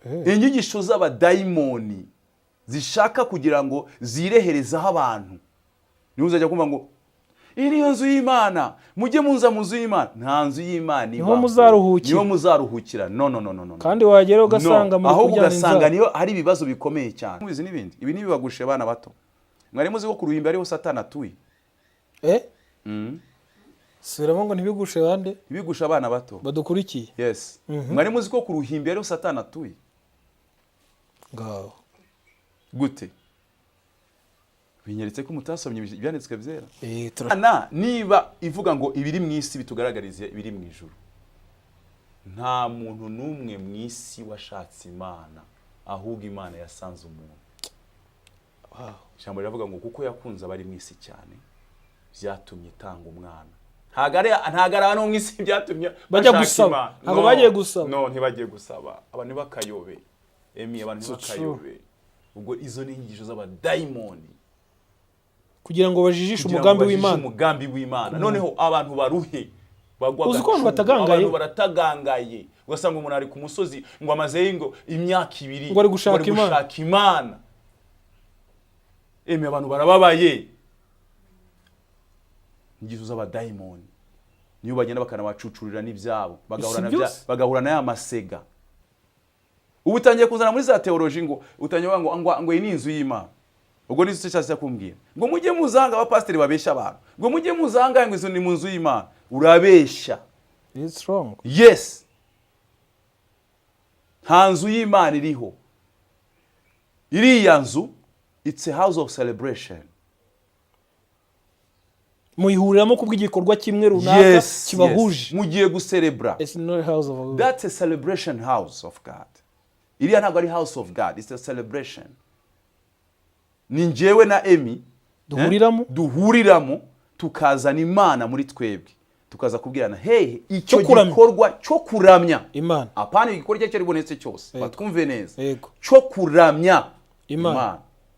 Inyigisho z'abadayimoni zishaka kugira ngo zireherezeho abantu. Niho uzajya kumva ngo iyi niyo nzu y'Imana, mujye muza mu nzu y'Imana. Nta nzu y'Imana Niho ibaho. muzaruhukira. Niho muzaruhukira. No, no, no, no, no. Kandi wagera ugasanga No, muri ahubwo kuryana ugasanga inzara. niyo hari ibibazo bikomeye cyane. Mubizi n'ibindi, ibi ntibibagushe, abana bato. Mwari muzi ko ku ruhimbi ariho Satani atuye? Eh, subiramo ngo ntibigushe bande? Ntibigushe abana bato badukurikiye. Yes. Mwari muzi ko ku ruhimbi ariho Satani atuye? Ngaho. Gute? Binyeretse ko mutasomye ibyanditswe byera. Eh, tura Na niba ivuga ngo ibiri mu isi bitugaragariza ibiri mu ijuru, nta muntu n'umwe mu isi washatse Imana, ahubwo Imana yasanze umuntu. Ijambo riravuga ngo kuko yakunze abari mu isi cyane, byatumye itanga umwana. Ntabwo ari abantu bo mu isi byatumye Bajya bashaka gusaba. Imana. Ntabwo No, bagiye gusaba. No, ntibagiye gusaba. Abantu ntibakayobe, Emi, abantu So ntibakayobe. Ubwo izo ni inyigisho z'abadayimoni kugira ngo bajijishe kugira ngo umugambi bajijishe w'Imana. Umugambi w'Imana. Noneho abantu baruhe, bagwa Uzi ko abantu agacumu. batagangaye? Abantu baratagangaye, ugasanga umuntu ari ku musozi ngo amazeyo ngo imyaka 2 Ngo ari gushaka ngo ari Imana. gushaka Imana. Emi, abantu barababaye. Inyigisho z'abadayimoni niyo bagenda bakanabacucurira n'ibyabo, bagahura Si na bya- byose. Bagahura na ya masega. Ubu utangiye kuzana muri za théologie ngo utangiye kuvuga ngo iyi ni inzu y'Imana. Ubwo ni cyo cyose kumbwira ngo mujye muzanga abapasiteri babeshya abantu, ngo mujye muzanga ngo izo ni mu nzu y'Imana. Urabeshya. It's wrong. Yes, nta nzu y'Imana iriho. Iriya nzu, it's a house of celebration. Muyihuriramo kubw'igikorwa kimwe runaka kibahuje. Yes. Mugiye guserebura. It's not a house of God. That's a celebration house of God. Iriya ntabwo ari house of God, it's a celebration. Ni njyewe na Emi Duhuriramo? Eh, duhuriramo, tukazana Imana muri twebwe, tukaza kubwirana hehe icyo Cyo kuramya. gikorwa cyo kuramya Imana. Apana igikorwa icyo ari bubonetse cyose. Batwumve neza. Cyo kuramya Imana.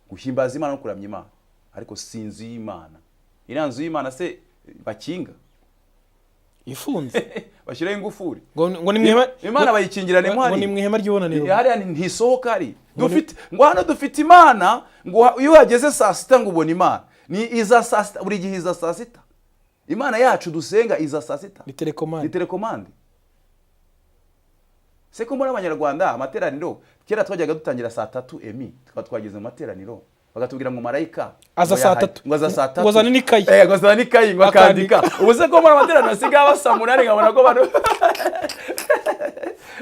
Guhimbaza Imana no kuramya Imana, ariko si inzu y'Imana. Iriya nzu y'Imana se bakinga? Ifunze. Bashyiraho ingufuri. Ngo ni mu ihema. Imana bayikingira Ngo ni ntimuhari. mu ihema ry'ibonaniro. Hariya ntisohoka. Hari dufite ngo hano dufite Imana, ngo iyo uhageze saa 6 ngo ubona Imana. Ni iza saa 6 buri gihe? Iza saa 6? Imana yacu dusenga iza saa 6? Ni télécommande. Ni télécommande se? Ko muri Abanyarwanda amateraniro kera twajyaga dutangira saa 3, Emi, tukaba twageze mu materaniro, bakatubwira ngo marayika Aza ngo saa 3. Ngo aza saa 3. Ngo azane n'ikayi. Eh, ngo azane n'ikayi, ngo Akandika. akandika. Ubu se ko muri amateraniro asigaye aba saa 8, nkabona ko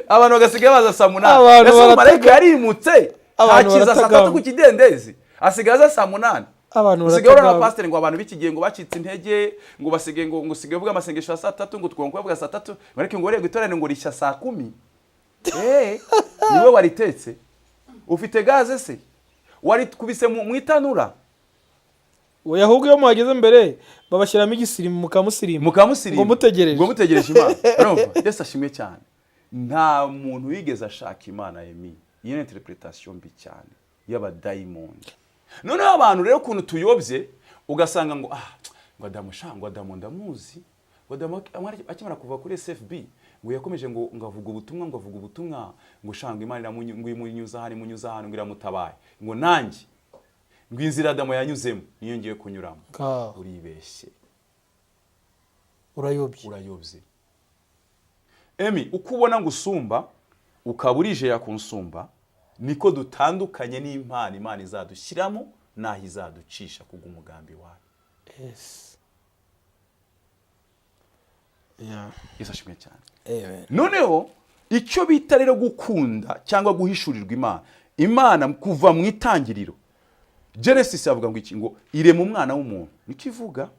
abantu bagasigaye baza saa 8? Abantu Ese marayika yarimutse? Abantu Ntakiza saa 3 baratagamba. ku kidendezi, asigaye aza saa 8. Abantu Usigaye urabona baratagamba. pasiteri ngo abantu b'iki gihe ngo bacitse intege, ngo basigaye ngo usigaye uvuga amasengesho ya saa 3, ngo tugomba kuyavuga saa 3, ariko ngo rego iteraniro ngo rishya saa 10. Eh, niwe waritetse? Ufite gaze se warikubise mu itanura? Oya, ahubwo iyo muhageze mbere babashyiramo igisirimu, mukamusirimba. Mukamusirimba. Ngo mutegereje. Ngo mutegereje Imana. Urumva, Yesu ashimwe cyane. Nta muntu wigeze ashaka Imana, Emi. Iyo ni interpretation mbi cyane y'abadayimoni. Noneho abantu rero ukuntu tuyobye, ugasanga ngo ah, ngo Adamu sha, ngo Adamu ndamuzi, ngo Adamu akimara kuva kuri SFB ngo yakomeje ngo avuga ubutumwa, ngo avuga ubutumwa, ngo sha, ngo Imana ngo imunyuza hano, imunyuza hano, ngo iramutabaye, ngo nanjye ngo inzira Adamu yanyuzemo niyo ngiye kunyuramo. Ngaho. Uribeshye. Urayobye. Urayobye, Emi. Uko ubona ngo usumba, ukaba urije kunsumba, niko dutandukanye n'impano Imana izadushyiramo n'aho izaducisha kubw'umugambi wayo. Yesu ashimwe cyane. Amen. Noneho icyo bita rero gukunda cyangwa guhishurirwa Imana, Imana kuva mu itangiriro, Genesis, avuga ngo iki? Ngo irema umwana w'umuntu, niko ivuga.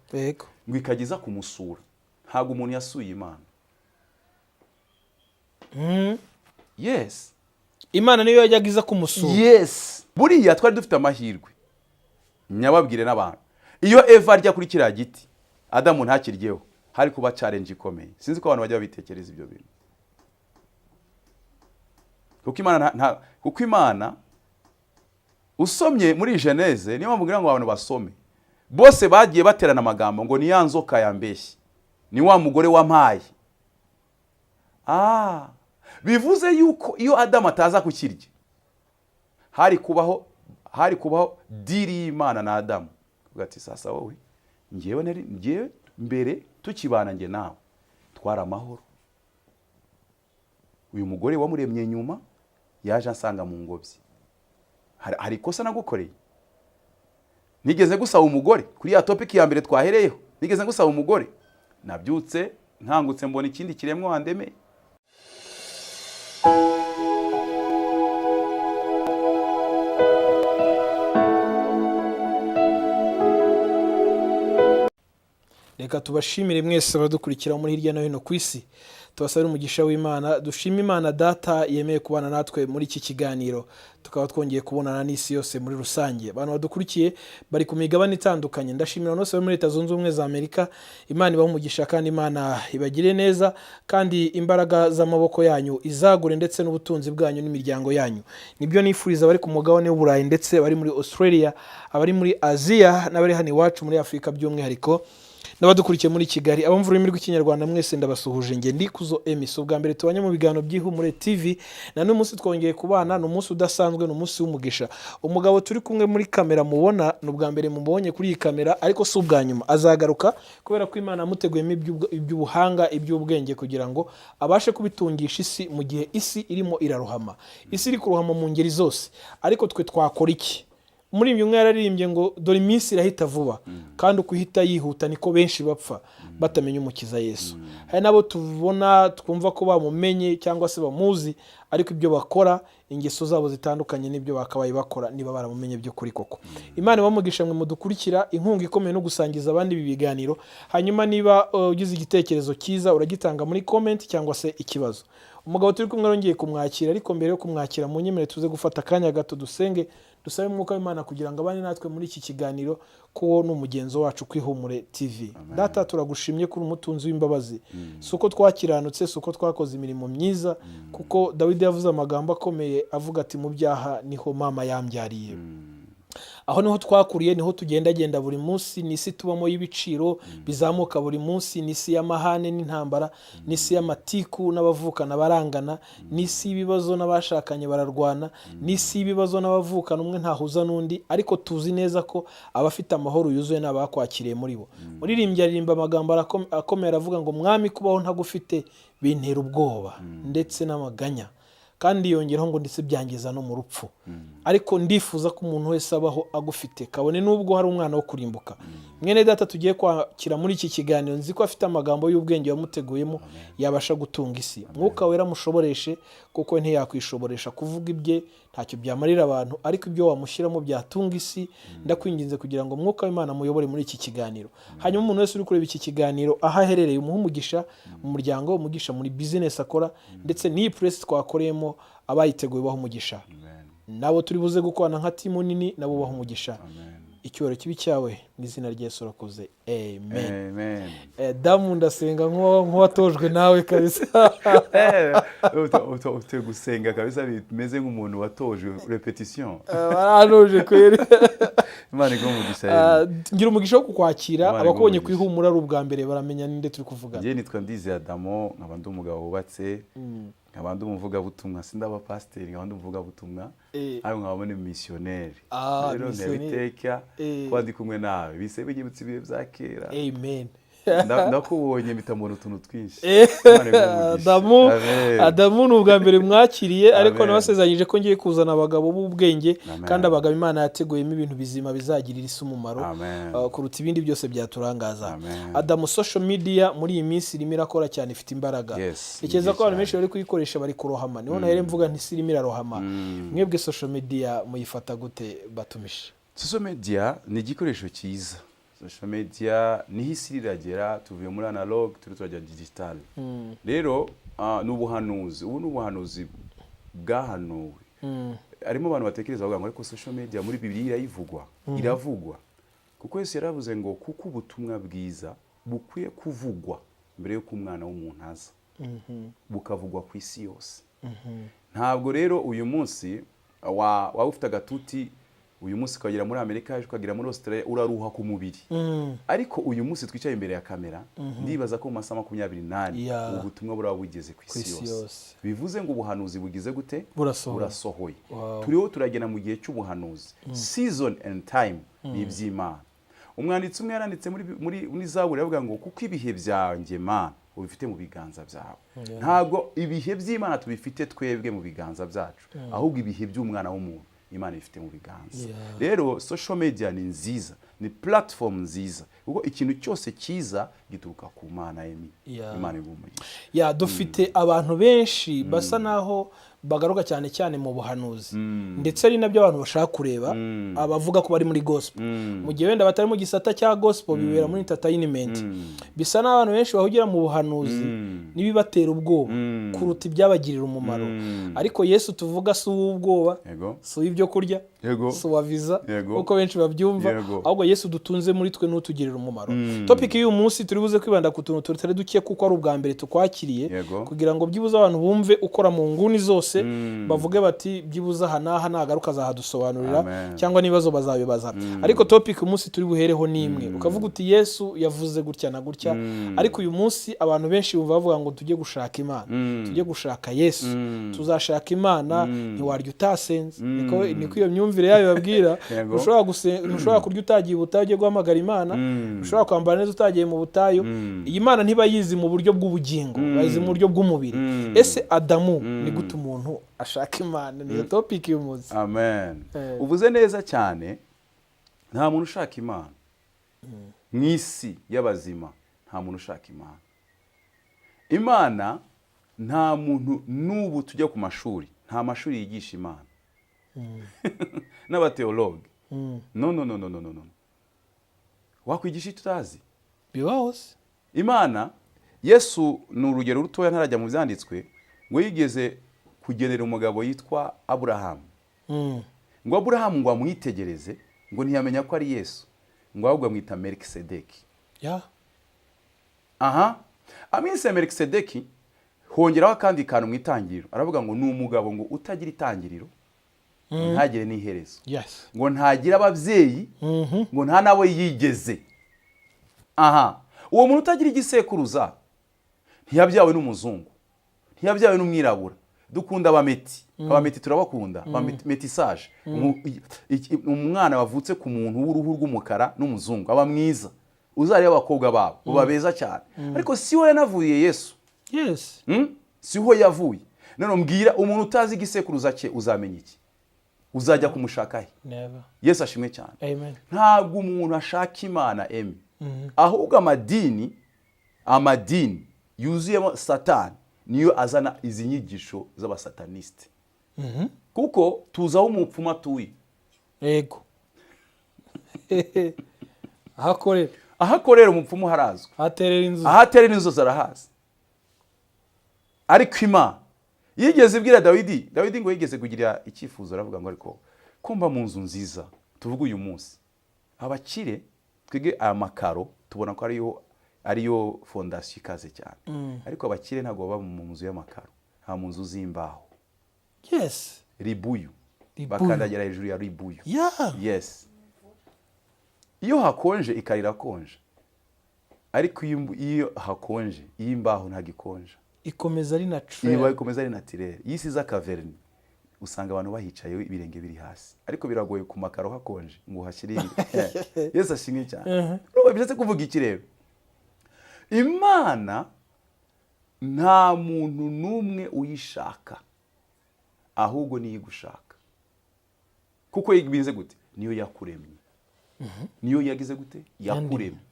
Ngo ikageza kumusura. Ntabwo umuntu yasuye Imana. Yes. Imana niyo yajyaga iza kumusura. Yes. Buriya twari dufite amahirwe, nyababwire n'abantu. Iyo Eva arya kuri kiriya giti, Adamu ntakiryeho, hari kuba challenge ikomeye. Sinzi ko abantu bajya babitekereza ibyo bintu, kuko Imana kuko Imana, usomye muri Genèse, niyo mpamvu ngira ngo abantu basome, bose bagiye baterana amagambo ngo ni ya nzoka yambeshye, ni wa mugore wampaye. Ah, Bivuze yuko iyo Adamu ataza kukirya, hari kubaho deal y'Imana na Adamu. Uvuga ati: "Sasa wowe, ngewe nari ngewe mbere tukibana, nge nawe twari amahoro. Uyu mugore wamuremye nyuma, yaje ansanga mu ngobyi. Hari ikosa nagukoreye? Nigeze gusaba umugore?" Kuri ya topic ya mbere twahereyeho, nigeze gusaba umugore? Nabyutse nkangutse mbona ikindi kiremwa wandemeye. Reka tubashimire mwese abadukurikira muri hirya no hino ku isi, tubasabire umugisha w'Imana. Dushime Imana Data yemeye kubana natwe muri iki kiganiro, tukaba twongeye kubonana n'isi yose muri rusange. Abantu badukurikiye bari ku migabane itandukanye, ndashimira abantu bose bari muri Leta Zunze Ubumwe za Amerika. Imana ibahe umugisha kandi Imana ibagire neza, kandi imbaraga z'amaboko yanyu izagure, ndetse n'ubutunzi bwanyu n'imiryango yanyu. Nibyo nifuriza abari ku mugabane w'Uburayi, ndetse abari muri Australia, abari muri Aziya, n'abari hano iwacu muri Afurika, by'umwihariko n'abadukurikiye muri Kigali, abumva ururimi rw'Ikinyarwanda mwese ndabasuhuje. Nge Ndikuzo Emisi, ubwa mbere tubanye mu biganiro by'Ihumure TV, na n'uyu munsi twongeye kubana. Ni umunsi udasanzwe, ni umunsi w'umugisha. Umugabo turi kumwe muri kamera mubona, ni ubwa mbere mubonye kuri iyi kamera, ariko si ubwa nyuma, azagaruka, kubera ko Imana yamuteguyemo iby'ubuhanga, iby'ubwenge, kugira ngo abashe kubitungisha isi mu gihe isi irimo irarohama. Isi iri kurohama mu ngeri zose, ariko twe twakora iki? Muri ibyo, umwe yararirimbye ngo: "Dore iminsi irahita vuba, kandi uko ihita yihuta niko benshi bapfa batamenya Umukiza Yesu." Hari n'abo tubona twumva ko bamumenye cyangwa se bamuzi, ariko ibyo bakora, ingeso zabo zitandukanye n'ibyo bakabaye bakora niba baramumenye by'ukuri koko. Imana ibamugisha mwe mudukurikira. Inkunga ikomeye no gusangiza abandi ibi biganiro. Hanyuma niba ugize igitekerezo cyiza, uragitanga muri comment cyangwa se ikibazo. Umugabo turi kumwe arongeye kumwakira, ariko mbere yo kumwakira, mu nyemere tuze gufata akanya gato dusenge, dusabe Umwuka w'Imana kugira ngo abane natwe muri iki kiganiro, ko ni umugenzo wacu ku Ihumure TV. Data, turagushimye kuri umutunzi w'imbabazi. Si uko twakiranutse, si uko twakoze imirimo myiza, kuko Dawidi yavuze amagambo akomeye avuga ati: "Mu byaha niho mama yambyariye." Aho niho twakuriye, niho tugendagenda buri munsi. Ni isi tubamo y'ibiciro bizamuka buri munsi, ni isi y'amahane n'intambara, ni isi y'amatiku n'abavukana barangana, ni isi y'ibibazo n'abashakanye bararwana, ni isi y'ibibazo n'abavukana umwe ntahuza n'undi. Ariko tuzi neza ko abafite amahoro yuzuye ni abakwakiriye muri bo. Muririmbyi aririmba amagambo akomeye, aravuga ngo: "Mwami, kubaho ntagufite bintera ubwoba ndetse n'amaganya." Kandi yongeraho ngo: "Ndetse byangiza no mu rupfu." Ariko ndifuza ko umuntu wese abaho agufite, kabone n'ubwo hari umwana wo kurimbuka. Mwene Data tugiye kwakira muri iki kiganiro, nzi ko afite amagambo y'ubwenge wamuteguyemo yabasha gutunga isi. Mwuka Wera mushoboreshe, kuko ntiyakwishoboresha kuvuga ibye, ntacyo byamarira abantu, ariko ibyo wamushyiramo byatunga isi. Ndakwinginze kugira ngo Mwuka w'Imana muyobore muri iki kiganiro. Hanyuma umuntu wese uri kureba iki kiganiro aho aherereye, umuhe umugisha mu muryango, umugisha muri bizinesi akora, ndetse n'iyi press twakoreyemo, abayiteguye baha umugisha, nabo turi buze gukorana nka team nini nabo baha umugisha. Icyubahiro kibi cyawe, mu izina rya Yesu urakoze, amen. Amen. Damu, ndasenga nk'uwatojwe nawe kabisa. Ute gusenga kabisa bimeze nk'umuntu watojwe répétition. Barantoje kweri. Imana iguhe umugisha. Ngira umugisha wo kukwakira. Imana Abakubonye iguhe ku Ihumura ari ubwa mbere baramenya ninde turi kuvugana? Njye nitwa Ndizeye Adamo, nkaba ndi umugabo wubatse, nkaba ndi umuvugabutumwa. Sindaba pasiteri, nkaba ndi umuvugabutumwa, ariko nkaba ndi misiyoneri. Rero ntera misiyoneri. iteka kuba ndi kumwe nawe, bise binyibutsa ibihe bya kera. Amen. Ndakubonye mpita mbona utuntu twinshi. Imana iguhe umugisha. Adamu. Amen. Adamu ni ubwa mbere mwakiriye, ariko Amen. nabasezeranyije ko ngiye kuzana abagabo b'ubwenge, Amen. kandi abagabo Imana yateguyemo ibintu bizima bizagirira isi umumaro Amen. Kuruta ibindi byose byaturangaza. Amen. Adamu, social media muri iyi minsi irimo irakora cyane, ifite imbaraga. Yes, Ntekereza ko abantu ni benshi bari kuyikoresha bari kurohama. Niho nahere mvuga nti isi irimo irarohama. Mwebwe social media muyifata gute, batumisha? Social media ni igikoresho cyiza. Social media niho isi iragera. Tuvuye muri analog, turi turajya digital. Rero ni ubuhanuzi, ubu ni ubuhanuzi bwahanuwe. Harimo abantu batekereza bavuga ngo: "Ariko social media muri Bibiliya irayivugwa?" Iravugwa, kuko Yesu yaravuze ngo: "Kuko ubutumwa bwiza bukwiye kuvugwa mbere y'uko Umwana w'umuntu aza, bukavugwa ku isi yose." Ntabwo rero uyu munsi waba ufite agatuti. Uyu munsi ukagera muri Amerika, ejo ukagera muri Australia, uraruha ku mubiri. Ariko uyu munsi twicaye imbere ya kamera, ndibaza ko mu masaha 24 ubu butumwa buraba bugeze ku Ku isi isi yose. yose. Bivuze ngo ubuhanuzi bugize gute? Burasohoye. Burasohoye. Turiho turagenda mu gihe cy'ubuhanuzi. Season and time ni iby'Imana. Umwanditsi umwe yaranditse muri Zaburi, aravuga ngo: "Kuko ibihe byanjye, Mana, ubifite mu biganza byawe." Ntabwo ibihe by'Imana tubifite twebwe mu biganza byacu, ahubwo ibihe by'umwana w'umuntu Imana ibifite mu biganza. Rero social media ni nziza, ni platform nziza, kuko ikintu cyose cyiza gituruka ku Mana. Emi, Imana iguhe umugisha. Ya, dufite abantu benshi basa naho bagaruka cyane cyane mu buhanuzi, ndetse ari nabyo abantu bashaka kureba, abavuga ko bari muri gospel, mu gihe wenda batari mu gisata cya gospel, bibera muri entertainment. Bisa n'abantu abantu benshi bahugira mu buhanuzi n'ibibatera ubwoba kuruta ibyabagirira umumaro. Ariko Yesu tuvuga si uw'ubwoba, si uw'ibyo kurya, si uwa viza nk'uko benshi babyumva, ahubwo Yesu dutunze muri twe n'utugirira umumaro. Topic y'uyu munsi turi buze kwibanda ku tuntu tutari duke, kuko ari ubwa mbere tukwakiriye, kugira ngo byibuze abantu bumve ukora mu nguni zose, bavuge bati: "Byibuze aha n'aha nagaruka azahadusobanurira," Amen. cyangwa n'ibibazo bazabibaza. Ariko topic umunsi turi buhereho ni imwe. Ukavuga uti: "Yesu yavuze gutya na gutya." Ariko uyu munsi abantu benshi bumva bavuga ngo tujye gushaka Imana, tujye gushaka Yesu, tuzashaka Imana. Ntiwarya utasenze. Niko iyo myumvire yayo babwira. Ntushobora kurya utagiye ubutayu, ugiye guhamagara Imana. Ntushobora kwambara neza utagiye mu butayu. Iyi Mana ntibayizi mu buryo bw'ubugingo, bayizi mu buryo bw'umubiri. Ese Adamu, ni gute umuntu ashaka Imana? Niyo topic y'umunsi. Amen. Uvuze neza cyane. Nta muntu ushaka Imana mu isi y'abazima, nta muntu ushaka Imana. Imana nta muntu n'ubu tujya ku mashuri, nta mashuri yigisha Imana n'abateologe. No, no, no, no, no, no, no. Wakwigisha icyo utazi? Bibaho se? Imana, Yesu ni urugero rutoya ntarajya mu byanditswe, ngo yigeze kugenera umugabo yitwa Aburahamu, ngo Aburahamu ngo amwitegereze, ngo ntiyamenya ko ari Yesu, ngo ahubwo amwita Melikisedeki. Aha amwise Melikisedeki, hongeraho akandi kantu mu itangiriro, aravuga ngo ni umugabo ngo utagira itangiriro, ngo ntagire n'iherezo, ngo ntagira ababyeyi, ngo nta n'abo yigeze. Aha uwo muntu utagira igisekuruza, ntiyabyawe n'umuzungu, ntiyabyawe n'umwirabura. Dukunda abameti, abameti turabakunda, métissage. Umwana wavutse ku muntu w'uruhu rw'umukara n'umuzungu aba mwiza, uzareba abakobwa babo baba beza cyane. Ariko si we yanavuye Yesu. Siho yavuye. None mbwira, umuntu utazi igisekuruza cye, uzamenya iki? Uzajya kumushaka he? Never. Yesu ashimwe cyane. Amen. Ntabwo umuntu ashaka Imana, emi, ahubwo amadini yuzuyemo Satani niyo azana izi nyigisho z'abasatanisite, kuko tuzi aho umupfumu atuye. Yego, aho akorera. Aho akorera umupfumu harazwi. Ahaterera inzu. Aho aterera inzozi arahazi. Ariko Imana yigeze ibwira Dawidi, Dawidi ngo yigeze kugira icyifuzo, aravuga ngo: "Ariko kumva mu nzu nziza." Tuvuge uyu munsi abakire, twige aya makaro, tubona ko ariyo fondation ikaze cyane, ariko abakire ntabwo baba mu nzu y'amakaro, nta mu nzu z'imbaho. Ribuyu. Ribuyu. Bakandagira hejuru ya ribuyu. Yes, iyo hakonje ikara irakonja, ariko iyo hakonje, iyo imbaho ntabwo ikonja. Ikomeza ari Iba naturel. ikomeza ari naturel. Iyo isize akaverni, usanga abantu bahicaye ibirenge biri hasi, ariko biragoye ku makaro hakonje ngo uhashyire ibirenge. Yesu ashimwe cyane. Urumva bishatse kuvuga iki rero? Imana nta muntu n'umwe uyishaka, ahubwo niyo igushaka. Kuko bize gute? Niyo yakuremye. Niyo yagize gute? Yakuremye.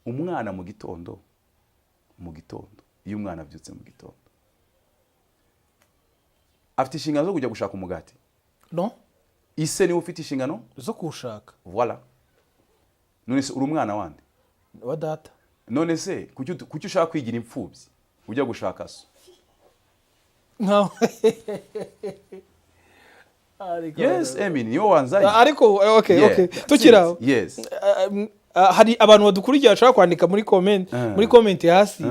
Umwana mu gitondo, iyo umwana abyutse mu gitondo, afite inshingano zo kujya gushaka umugati? No. Ise niwe ufite inshingano zo kuwushaka. Voilà. None se uri umwana wande? Wa data. None se kuki ushaka kwigira imfubyi ujya gushaka so? Nkaho Ariko- Yes, Emi, niyo wanzanye. Ariko okay. Yeah, Okay, that's tukiri it. aho. Yes. Hari abantu badukurikiye bashobora kwandika muri comment, muri comment hasi,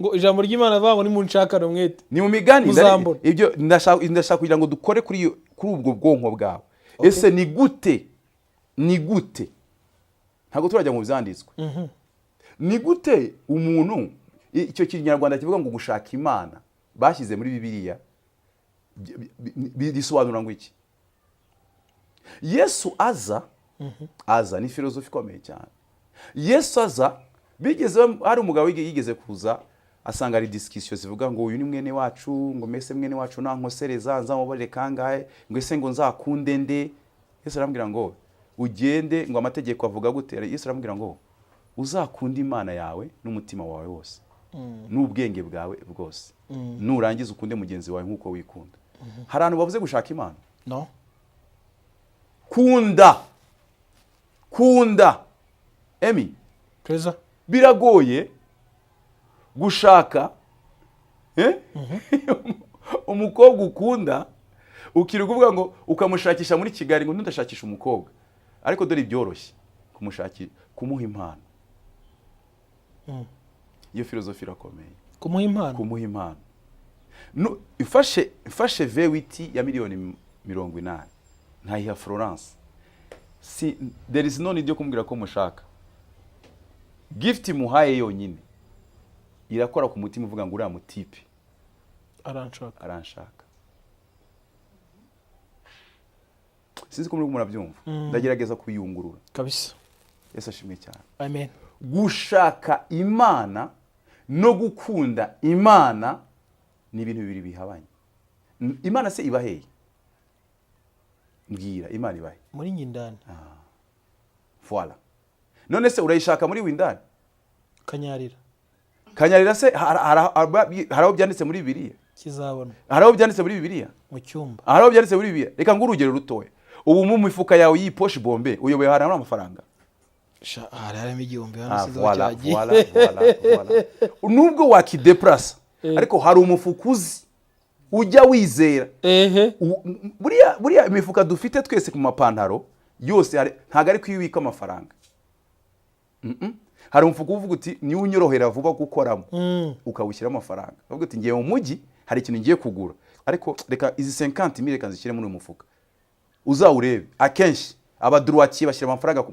ngo ijambo ry'Imana rivuga ngo nimunshakane umwete Ni mu Migani. muzambona. Ibyo ndashaka kugira ngo dukore kuri ubwo bwonko bwawe. Ese ni gute, ni gute, ntabwo turajya mu byanditswe, ni gute umuntu, icyo Kinyarwanda kivuga ngo gushaka Imana bashyize muri Bibiliya risobanura ngo iki? Yesu aza, aza ni filozofi ikomeye cyane. Yesu aza, bigeze hari umugabo yigeze kuza asanga hari discussion zivuga ngo uyu ni mwene wacu, ngo mbese mwene wacu nankosereza nzamubarire kangahe, ngo ese ngo nzakunde nde? Yesu arambwira ngo ugende, ngo amategeko avuga gute? Yesu arambwira ngo uzakunde Imana yawe n'umutima wawe wose n'ubwenge bwawe bwose, nurangiza ukunde mugenzi wawe nk'uko wikunda. Hari ahantu bavuze gushaka Imana? No. Kunda, kunda emi. Perezida. Biragoye gushaka, eh? Umukobwa ukunda, ukirirwa uvuga ngo ukamushakisha muri Kigali, ngo ntudashakisha umukobwa, ariko dore ibyoroshye kumushakira, kumuha impano. Iyo filozofi irakomeye. Kumuha impano. Kumuha impano. Ifashe V8 ya miliyoni 80 nkayiha Florence, si there is no need yo kumbwira ko mushaka. Gift muhaye yonyine irakora ku mutima, uvuga ngo uriya mutipe aranshaka. Aranshaka. Sinzi ko muri murabyumva, ndagerageza kuyungurura. Kabisa. Yesu ashimwe cyane. Amen. Gushaka Imana no gukunda Imana ni ibintu bibiri bihabanye. Imana se iba hehe? Mbwira, Imana ibahe? Muri nyindani. Voilà. None se urayishaka muri windani? Kanyarira. Kanyarira se hari aho byanditse muri Bibiliya? Kizabona. Hari aho byanditse muri Bibiliya? Mu cyumba. Hari aho byanditse muri Bibiliya? Reka nguhe urugero rutoya. Ubu mu mifuka yawe y'iyi poche bombe uyoboye hari amafaranga? Sha, hari harimo 1000 hano. Ah, Sinzi aho voilà, cyagiye. voilà, voilà, voilà. Nubwo wakideplasa, ariko hari umufuka uzi ujya wizera. Ehe. Buriya imifuka dufite twese ku mapantaro yose ntabwo ari ko ubika amafaranga. Hari umufuka uvuga uti niwo unyorohera vuba gukoramo, ukawushyiramo amafaranga, uvuga uti ngiye mu mujyi, hari ikintu ngiye kugura, ariko reka izi 50 mille reka nzishyire muri uyu mufuka. Uzawurebe, akenshi abadroitier bashyira amafaranga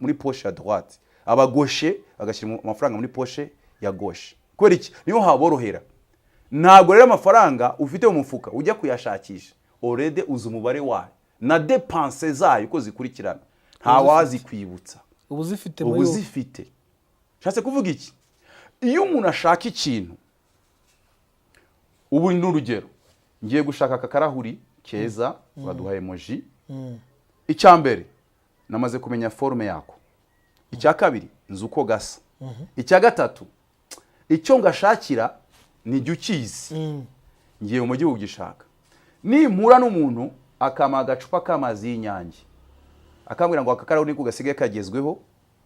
muri poche ya droite, abagaucher bagashyira amafaranga muri poche ya gauche. Kubera iki? Niho haborohera. Ntabwo rero amafaranga ufite mu mufuka ujya kuyashakisha, already uzi umubare wayo na dépenses zayo uko zikurikirana, nta wazikwibutsa. Uba uzifite uba muri wowe. Uzifite. Nshatse kuvuga iki? Iyo umuntu ashaka ikintu, ubu ni urugero, ngiye gushaka aka karahuri keza baduha emoji. Icya mbere, namaze kumenya forme yako. Icya kabiri, nzi uko gasa. Icya gatatu, icyo ngashakira ni jya ukizi. Ngiye mu mujyi kugishaka, nimpura n'umuntu akampa agacupa k'amazi y'Inyange, akambwira ngo aka karahuri niko gasigaye kagezweho,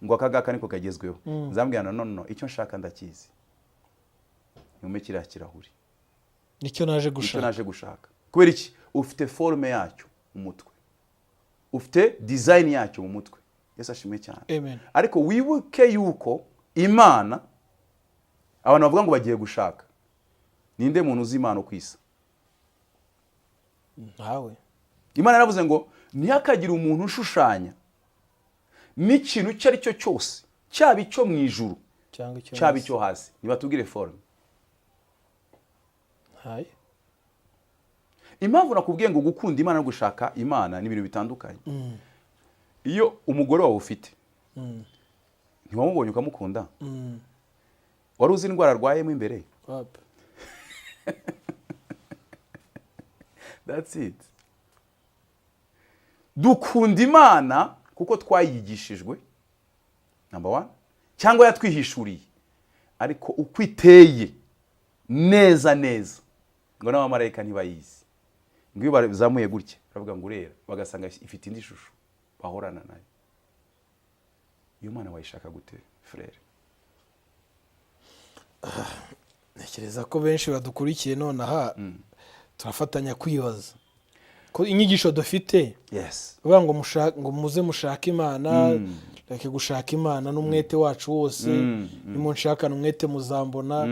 ngo aka ngaka niko kagezweho, nzambwira no, no, no, icyo nshaka ndakizi, nyume kiriya kirahuri. Nicyo naje Nicyo gushaka. naje gushaka. Kubera iki? Ufite forme yacyo mu mutwe, ufite design yacyo mu mutwe. Yesu ashimwe cyane. Amen. Ariko wibuke yuko Imana, abantu bavuga ngo bagiye gushaka, ninde muntu uzi Imana uko isa? Ntawe. Imana yaravuze ngo ntihakagire umuntu ushushanya n'ikintu icyo ari cyo cyose, cyaba icyo mu ijuru, cyangwa icyo cyaba hasi. icyo hasi. Nibatubwire forme. Ntayo. Impamvu nakubwiye ngo gukunda Imana no gushaka Imana ni ibintu bitandukanye: iyo umugore wawe ufite, ntiwamubonye ukamukunda, wari uzi indwara arwayemo imbere? Wapi. That's it. Dukunda Imana kuko twayigishijwe, number one, cyangwa yatwihishuriye, ariko uko iteye neza neza, ngo n'abamarayika ntibayizi. Ngo iyo bazamuye gutya baravuga ngo urera, bagasanga ifite indi shusho bahorana nayo. Iyo Mana wayishaka gute, frère? Ntekereza ko benshi badukurikiye nonaha turafatanya kwibaza ko inyigisho dufite bavuga ngo ngo muze mushake Imana, reke gushaka Imana n'umwete wacu wose, nimunshakana umwete muzambona,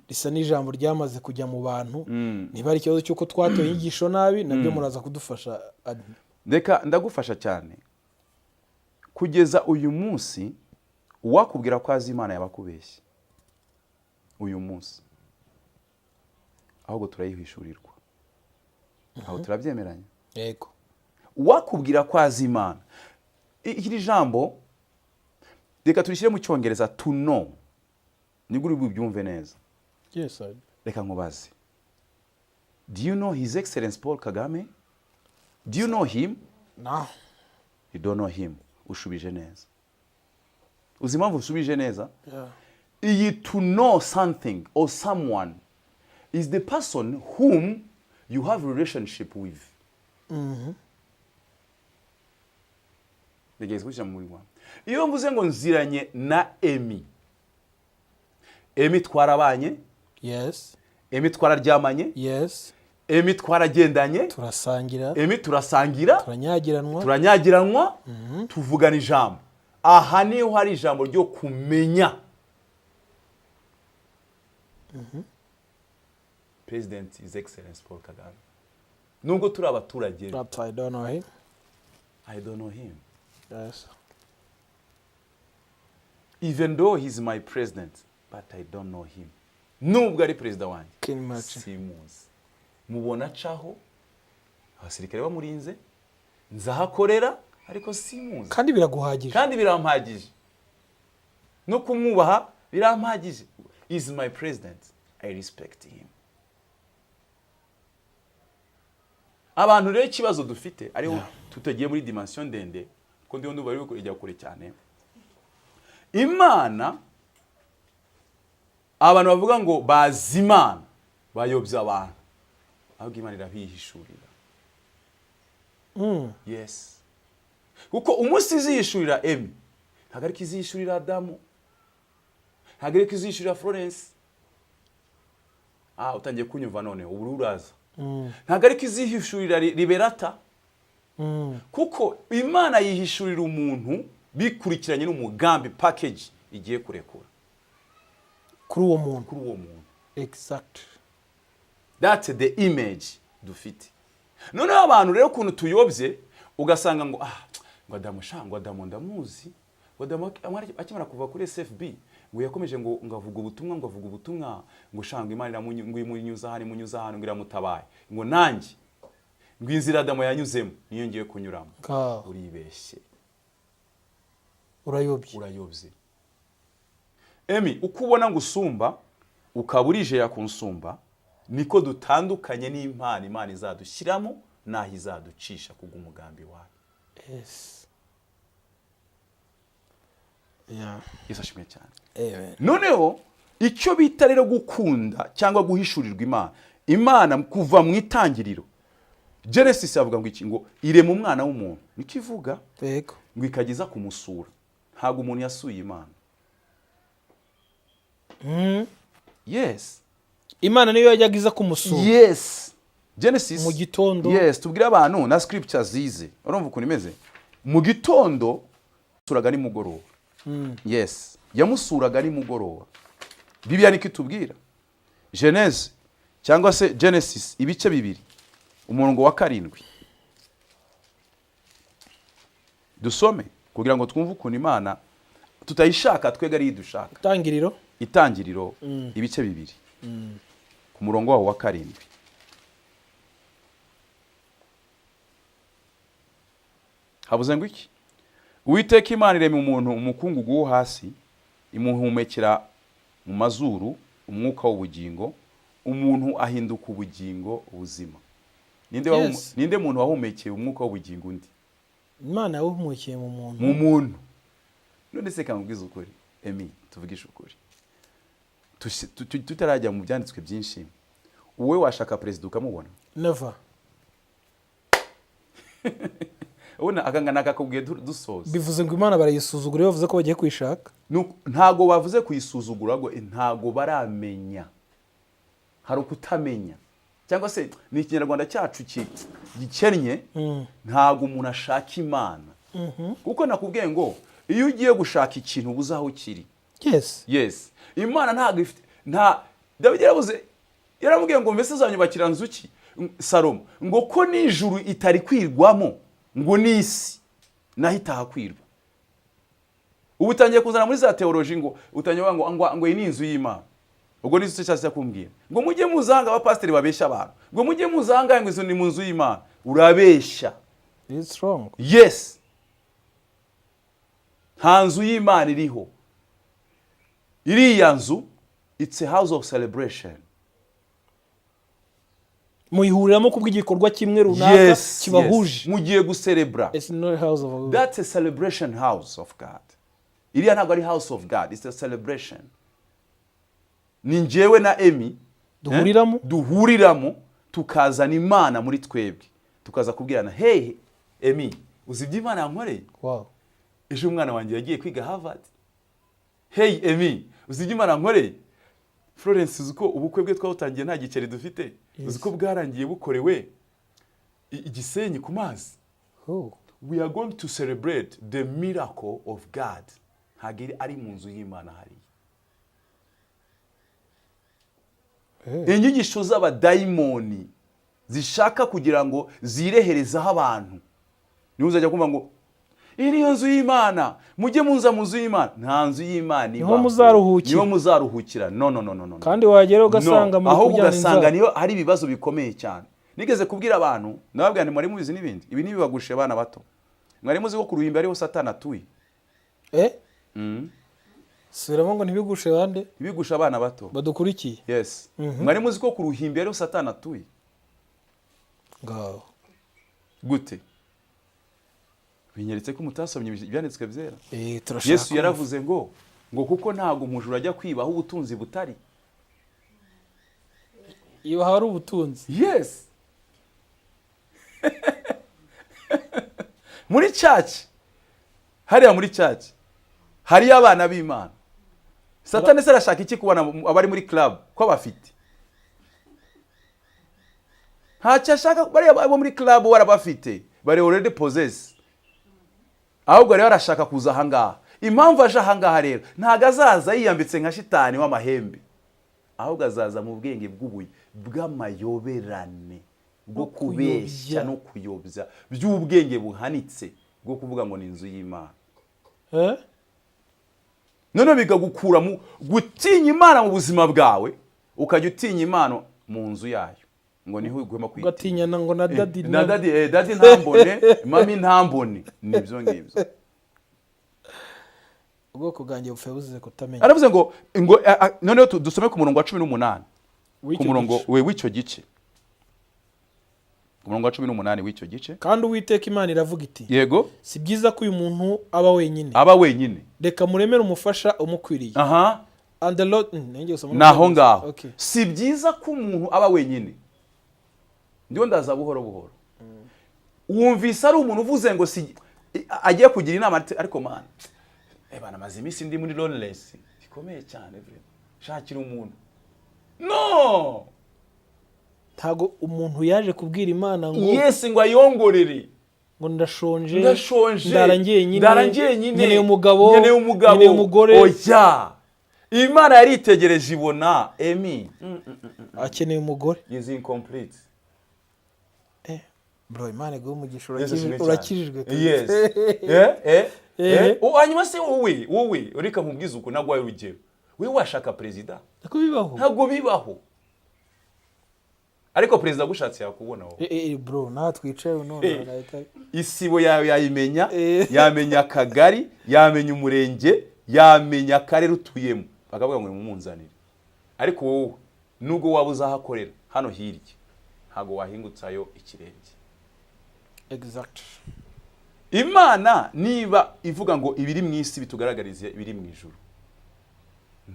risa n'ijambo ryamaze kujya mu bantu. Niba ari ikibazo cy'uko twatoye inyigisho nabi, nabyo muraza kudufasha, admin. Reka ndagufasha cyane. Kugeza uyu munsi, uwakubwira ko azi Imana yabakubeshye uyu munsi. Ahubwo turayihishurirwa. Aho turabyemeranya? Yego. Uwakubwira ko azi Imana, iri jambo reka turishyire mu Cyongereza, to know, nibwo uri bubyumve neza. Yes. Reka nkubaze: do you know His Excellence Paul Kagame? Do you know him? No. You don't know him. Ushubije neza. Uzi impamvu ushubije neza? Yeah. Iyi to know something or someone is the person whom you have relationship with. Ntegereza kubishyira mu mubiri wawe. Iyo mvuze ngo nziranye na Emi, Emi twarabanye. Yes. Emi twararyamanye. Yes. Emi twaragendanye. Turasangira. Emi turasangira. Turanyagiranwa. Turanyagiranwa, tuvugana ijambo. Aha niho hari ijambo ryo kumenya President His Excellence Paul Kagame, nubwo turi abaturage be. But I don't know him. I don't know him. Yes. Even though he's my president, but I don't know him. Nubwo ari perezida wanjye, Can you imagine? simuzi. Mubona acaho abasirikare bamurinze, nzahakorera, ariko simuzi. Kandi biraguhagije. Kandi birampagije, no kumwubaha birampagije. Is my president, I respect him. Abantu rero, ikibazo dufite ariho, tutagiye muri dimension ndende, kuko ndiho ndumva bari kujya kure cyane. Imana, abantu bavuga ngo bazi Imana bayobya abantu, ahubwo Imana irabihishurira. Yes, kuko umunsi izihishurira Emi ntabwo ariko izihishurira Adamu, ntabwo ariko izihishurira Florence. Ah, utangiye kunyumva none, ubu uraza. Ntabwo ariko izihishurira Liberata, kuko Imana yihishurira umuntu bikurikiranye n'umugambi, package igiye kurekura kuri uwo muntu. Kuri uwo muntu. That's the image dufite. Noneho abantu rero, ukuntu tuyobye, ugasanga ngo ah, ngo Adamu sha, ngo Adamu ndamuzi, ngo Adamu akimara kuva kuri SFB ngo yakomeje ngo avuga ubutumwa, ngo avuga ubutumwa, ngo sha, ngo Imana ngo imunyuza hano, imunyuza hano, ngo iramutabaye, ngo nanjye ngo inzira Adamu yanyuzemo niyo ngiye kunyuramo. Ngaho. Uribeshye. Urayobye. Urayobye, Emi. Uko ubona ngo usumba, ukaba urije yakunsumba, niko dutandukanye n'impano Imana izadushyiramo n'aho izaducisha kubw'umugambi wayo. Yesu ashimwe cyane. Amen. Noneho icyo bita rero gukunda cyangwa guhishurirwa Imana, Imana kuva mu itangiriro, Genesis, avuga ngo iki? Ngo irema umwana w'umuntu, niko ivuga. Ngo ikageza kumusura. Ntabwo umuntu yasuye Imana. Yes. Imana niyo yajyaga iza kumusura? Yes, Genesis. Mu gitondo. Yes, tubwire abantu na scriptures zize. Urumva ukuntu imeze? Mu gitondo suraga, nimugoroba. Yes, yamusuraga nimugoroba. Bibiliya niko itubwira. Genèse cyangwa se Genesis, ibice 2, umurongo wa 7. Dusome kugira ngo twumve ukuntu Imana tutayishaka twebwe, ariyo idushaka. Itangiriro. Itangiriro, ibice 2, ku murongo wawo wa 7. Habuze ngo iki? Uwiteka Imana irema umuntu umukungugu wo hasi, imuhumekera mu mazuru umwuka w'ubugingo, umuntu ahinduka ubugingo buzima. Ninde muntu wahumekeye umwuka w'ubugingo undi? Imana yawuhumekeye mu muntu. Mu muntu. None se kamubwiza ukuri, Emi, tuvugishe ukuri, tutarajya mu byanditswe byinshi, wowe washaka perezida ukamubona? Never. Ubona akangana akakubwiye dusoza. Bivuze ngo Imana barayisuzugura iyo bavuze ko bagiye kuyishaka. Ntago bavuze kuyisuzugura, ngo ntago baramenya. Hari ukutamenya, cyangwa se ni Ikinyarwanda cyacu gikennye. Ntago umuntu ashaka Imana, kuko nakubwiye ngo iyo ugiye gushaka ikintu uba uzi aho kiri. Yes, Imana ntabwo ifite nta. Dawidi yarabuze, yaramubwiye ngo mbese uzanyubakira nzu ki, Salomo, ngo ko n'ijuru itari kwirwamo? Ngo n'isi naho itahakwirwa. Ubu utangiye kuzana muri za théologie, ngo utangiye kuvuga ngo iyi ni inzu y'Imana. Ubwo ni cyo cyose kumbwira ngo mujye muzanga abapasiteri babeshya abantu, ngo mujye muzanga, ngo izo ni mu nzu y'Imana. Urabeshya. It's wrong. Yes, nta nzu y'Imana iriho. Iriya nzu, it's a house of celebration. Muyihuriramo kubw'igikorwa kimwe runaka kibahuje. Yes. Mugiye guserebura. It's not a house of God. That's a celebration house of God. Iriya ntabwo ari house of God, it's a celebration. Ni njyewe na Emi. Duhuriramo? Duhuriramo, tukazana Imana muri twebwe, tukaza kubwirana: "Hey Emi, uzi ibyo Imana yankoreye? Ejo umwana wanjye yagiye kwiga Harvard. Hey Emi, uzi ibyo Imana yankoreye? Florence, uzi ko ubukwe bwe twawutangiye nta giceri dufite? Uzi ko bwarangiye bukorewe i Gisenyi ku mazi?" We are going to celebrate the miracle of God. Ntabwo ari mu nzu y'Imana hariya. Inyigisho z'abadayimoni zishaka kugira ngo zireherezeho abantu, niba uzajya kumva ngo iyi niyo nzu y'Imana, mujye muza mu nzu y'Imana. Nta nzu y'Imana Niho ibaho. muzaruhukira. Niho muzaruhukira. No, no, no, no, no. Kandi wagera ugasanga No, muri ahubwo kuryana ugasanga inzara. niyo hari ibibazo bikomeye cyane. Nigeze kubwira abantu, nababwira nti: "Mwari mubizi n'ibindi? Ibi ntibibagushe, abana bato. Mwari muzi ko ku ruhimbi ariho Satani atuye?" Eh, subiramo ngo ntibigushe bande? Ntibigushe abana bato. Badukurikiye. Yes. Mwari muzi ko ku ruhimbi ariho Satani atuye? Ngaho. Gute? Binyeretse ko mutasomye ibyanditswe byera. Turashaka Yesu kumva. yaravuze ngo kuko ntabwo umujura ajya kwibaho ubutunzi butari. Iyo hari ubutunzi. Yes, muri church hariya, muri church hariyo abana b'Imana. Satani se arashaka iki kubona abari muri club ko bafite? Ntacyo ashaka. Bariya bo muri club warabafite, bari already possessed. Ahubwo rero arashaka kuza ahangaha. Impamvu aje ahangaha rero, ntabwo azaza yiyambitse nka shitani w'amahembe, ahubwo azaza mu bwenge bw'ubuye bw'amayoberane bwo No kubeshya kuyobya. no kuyobya, by'ubwenge buhanitse bwo kuvuga ngo ni inzu y'Imana. Eh? Noneho bikagukura mu gutinya Imana mu buzima bwawe, ukajya utinya Imana mu nzu yayo, ngo niho ugomba kwitinya. Ugatinyana ngo na daddy. Na daddy, daddy ntambone, mummy ntambone, nibyo ngibyo. Ubwoko bwanjye bupfuye buzize kutamenya. Aravuze ngo noneho dusome ku murongo wa 18. W'icyo Ku murongo gice. we w'icyo gice, ku murongo wa 18 w'icyo gice. Kandi Uwiteka Imana iravuga iti: "Si byiza ko uyu muntu aba wenyine. Aba wenyine. Reka muremere umufasha umukwiriye." And the Lord, nanjye gusoma. Ni aho ngaho. Okay. Si byiza ko umuntu aba wenyine. Ndiho ndaza buhoro buhoro. Wumvise ari umuntu uvuze ngo si agiye kugira inama ati: "Ariko man, bana, maze iminsi ndi muri loneliness ikomeye cyane, vraiment shakira umuntu." No. Ntago umuntu yaje kubwira Imana ngo Yes, ngo ayongorere. ngo ndashonje, Ndashonje, ndara njyenyine, ndara njyenyine, nkeneye umugabo, nkeneye umugabo, nkeneye umugore. Oya, Imana yaritegereje ibona Emi Akeneye umugore. is incomplete. Bro, Imana iguhe umugisha. Yesu ashimwe cyane. Urakijijwe. Yes. Eh. Oh, hanyuma se wowe reka nkubwize uko naguhaye urugero, wowe washaka perezida? Ntabwo bibaho. Ntabwo bibaho, ariko perezida agushatse yakubona wowe. Bro, nawe twicaye none arahita Isibo yawe yayimenya, yamenya akagari, yamenya umurenge, yamenya akarere utuyemo, bakavuga ngo nimumunzanire. Ariko wowe nubwo waba uzahakorera hano hirya, ntabwo wahingutsayo ikirenge. Exact. Imana niba ivuga ngo ibiri mu isi bitugaragarize ibiri mu ijuru,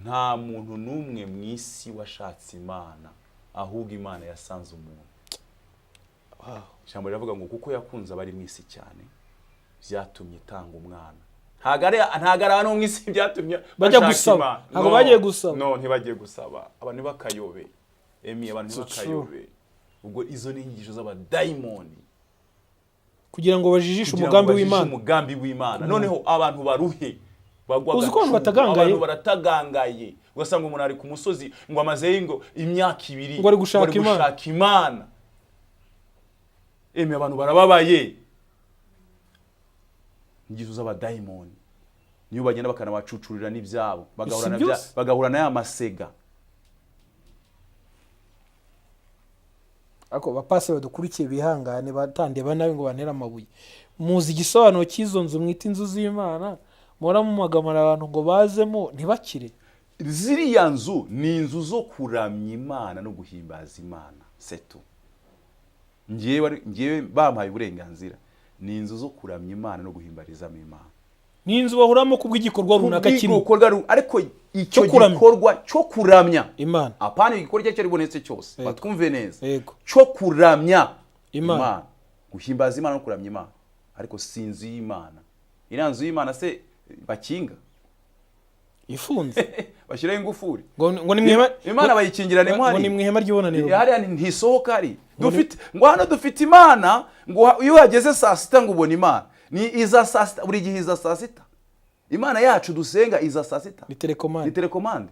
nta muntu n'umwe mu isi washatse Imana, ahubwo Imana yasanze umuntu. Ijambo riravuga ngo kuko yakunze abari mu isi cyane, byatumye itanga umwana. Ntabwo ari abantu bo mu isi byatumye Bajya bashaka gusaba. Imana. Ntabwo No, bagiye gusaba. no, ntibagiye gusaba. Abantu ntibakayobe, Emi, abantu So ntibakayobe. Ubwo izo ni inyigisho z'abadayimoni kugira ngo bajijishe kugira ngo umugambi bajijishe w'Imana. Umugambi w'Imana. Noneho abantu baruhe, bagwa Uzi ko abantu agacumu. batagangaye? Abantu baratagangaye, ugasanga umuntu ari ku musozi ngo amazeyo ngo imyaka 2 Ngo ari gushaka Imana. Gushaka Imana. Emi, abantu barababaye. Inyigisho z'abadayimoni niyo bagenda bakanabacucurira n'ibyabo, bagahura Si na bya- byose. Bagahura na ya masega. Ariko bapasi badukurikiye bihangane, batandeba nabi ngo bantere amabuye. Muzi igisobanuro cy'izo nzu mwita inzu z'Imana, muhora mumugamara abantu ngo bazemo ntibakire? Ziriya nzu ni inzu zo kuramya Imana no guhimbaza Imana setu. Ngewe bampaye uburenganzira, ni inzu zo kuramya Imana no guhimbarizamo Imana. Ni inzu bahuramo kubw'igikorwa runaka kimwe. Kubw'igikorwa ariko icyo Cyo kuramya. gikorwa cyo kuramya Imana. Apana igikorwa icyo ari bubonetse cyose. Yego. Batwumve neza. Cyo kuramya Imana. Guhimbaza Imana no kuramya Imana, ariko si inzu y'Imana. Iriya nzu y'Imana se bakinga? Ifunze. Bashyiraho ingufuri. Ngo ni mu ihema. Imana bayikingirana. Ngo ni mu ihema ry'ibonaniro. Hariya ntisohoka. Hari dufite ngo hano dufite Imana, ngo iyo uhageze saa 6 ngo ubona Imana. Ni iza saa 6 buri gihe, iza saa 6. Imana yacu dusenga iza saa 6. Ni télécommande. Ni télécommande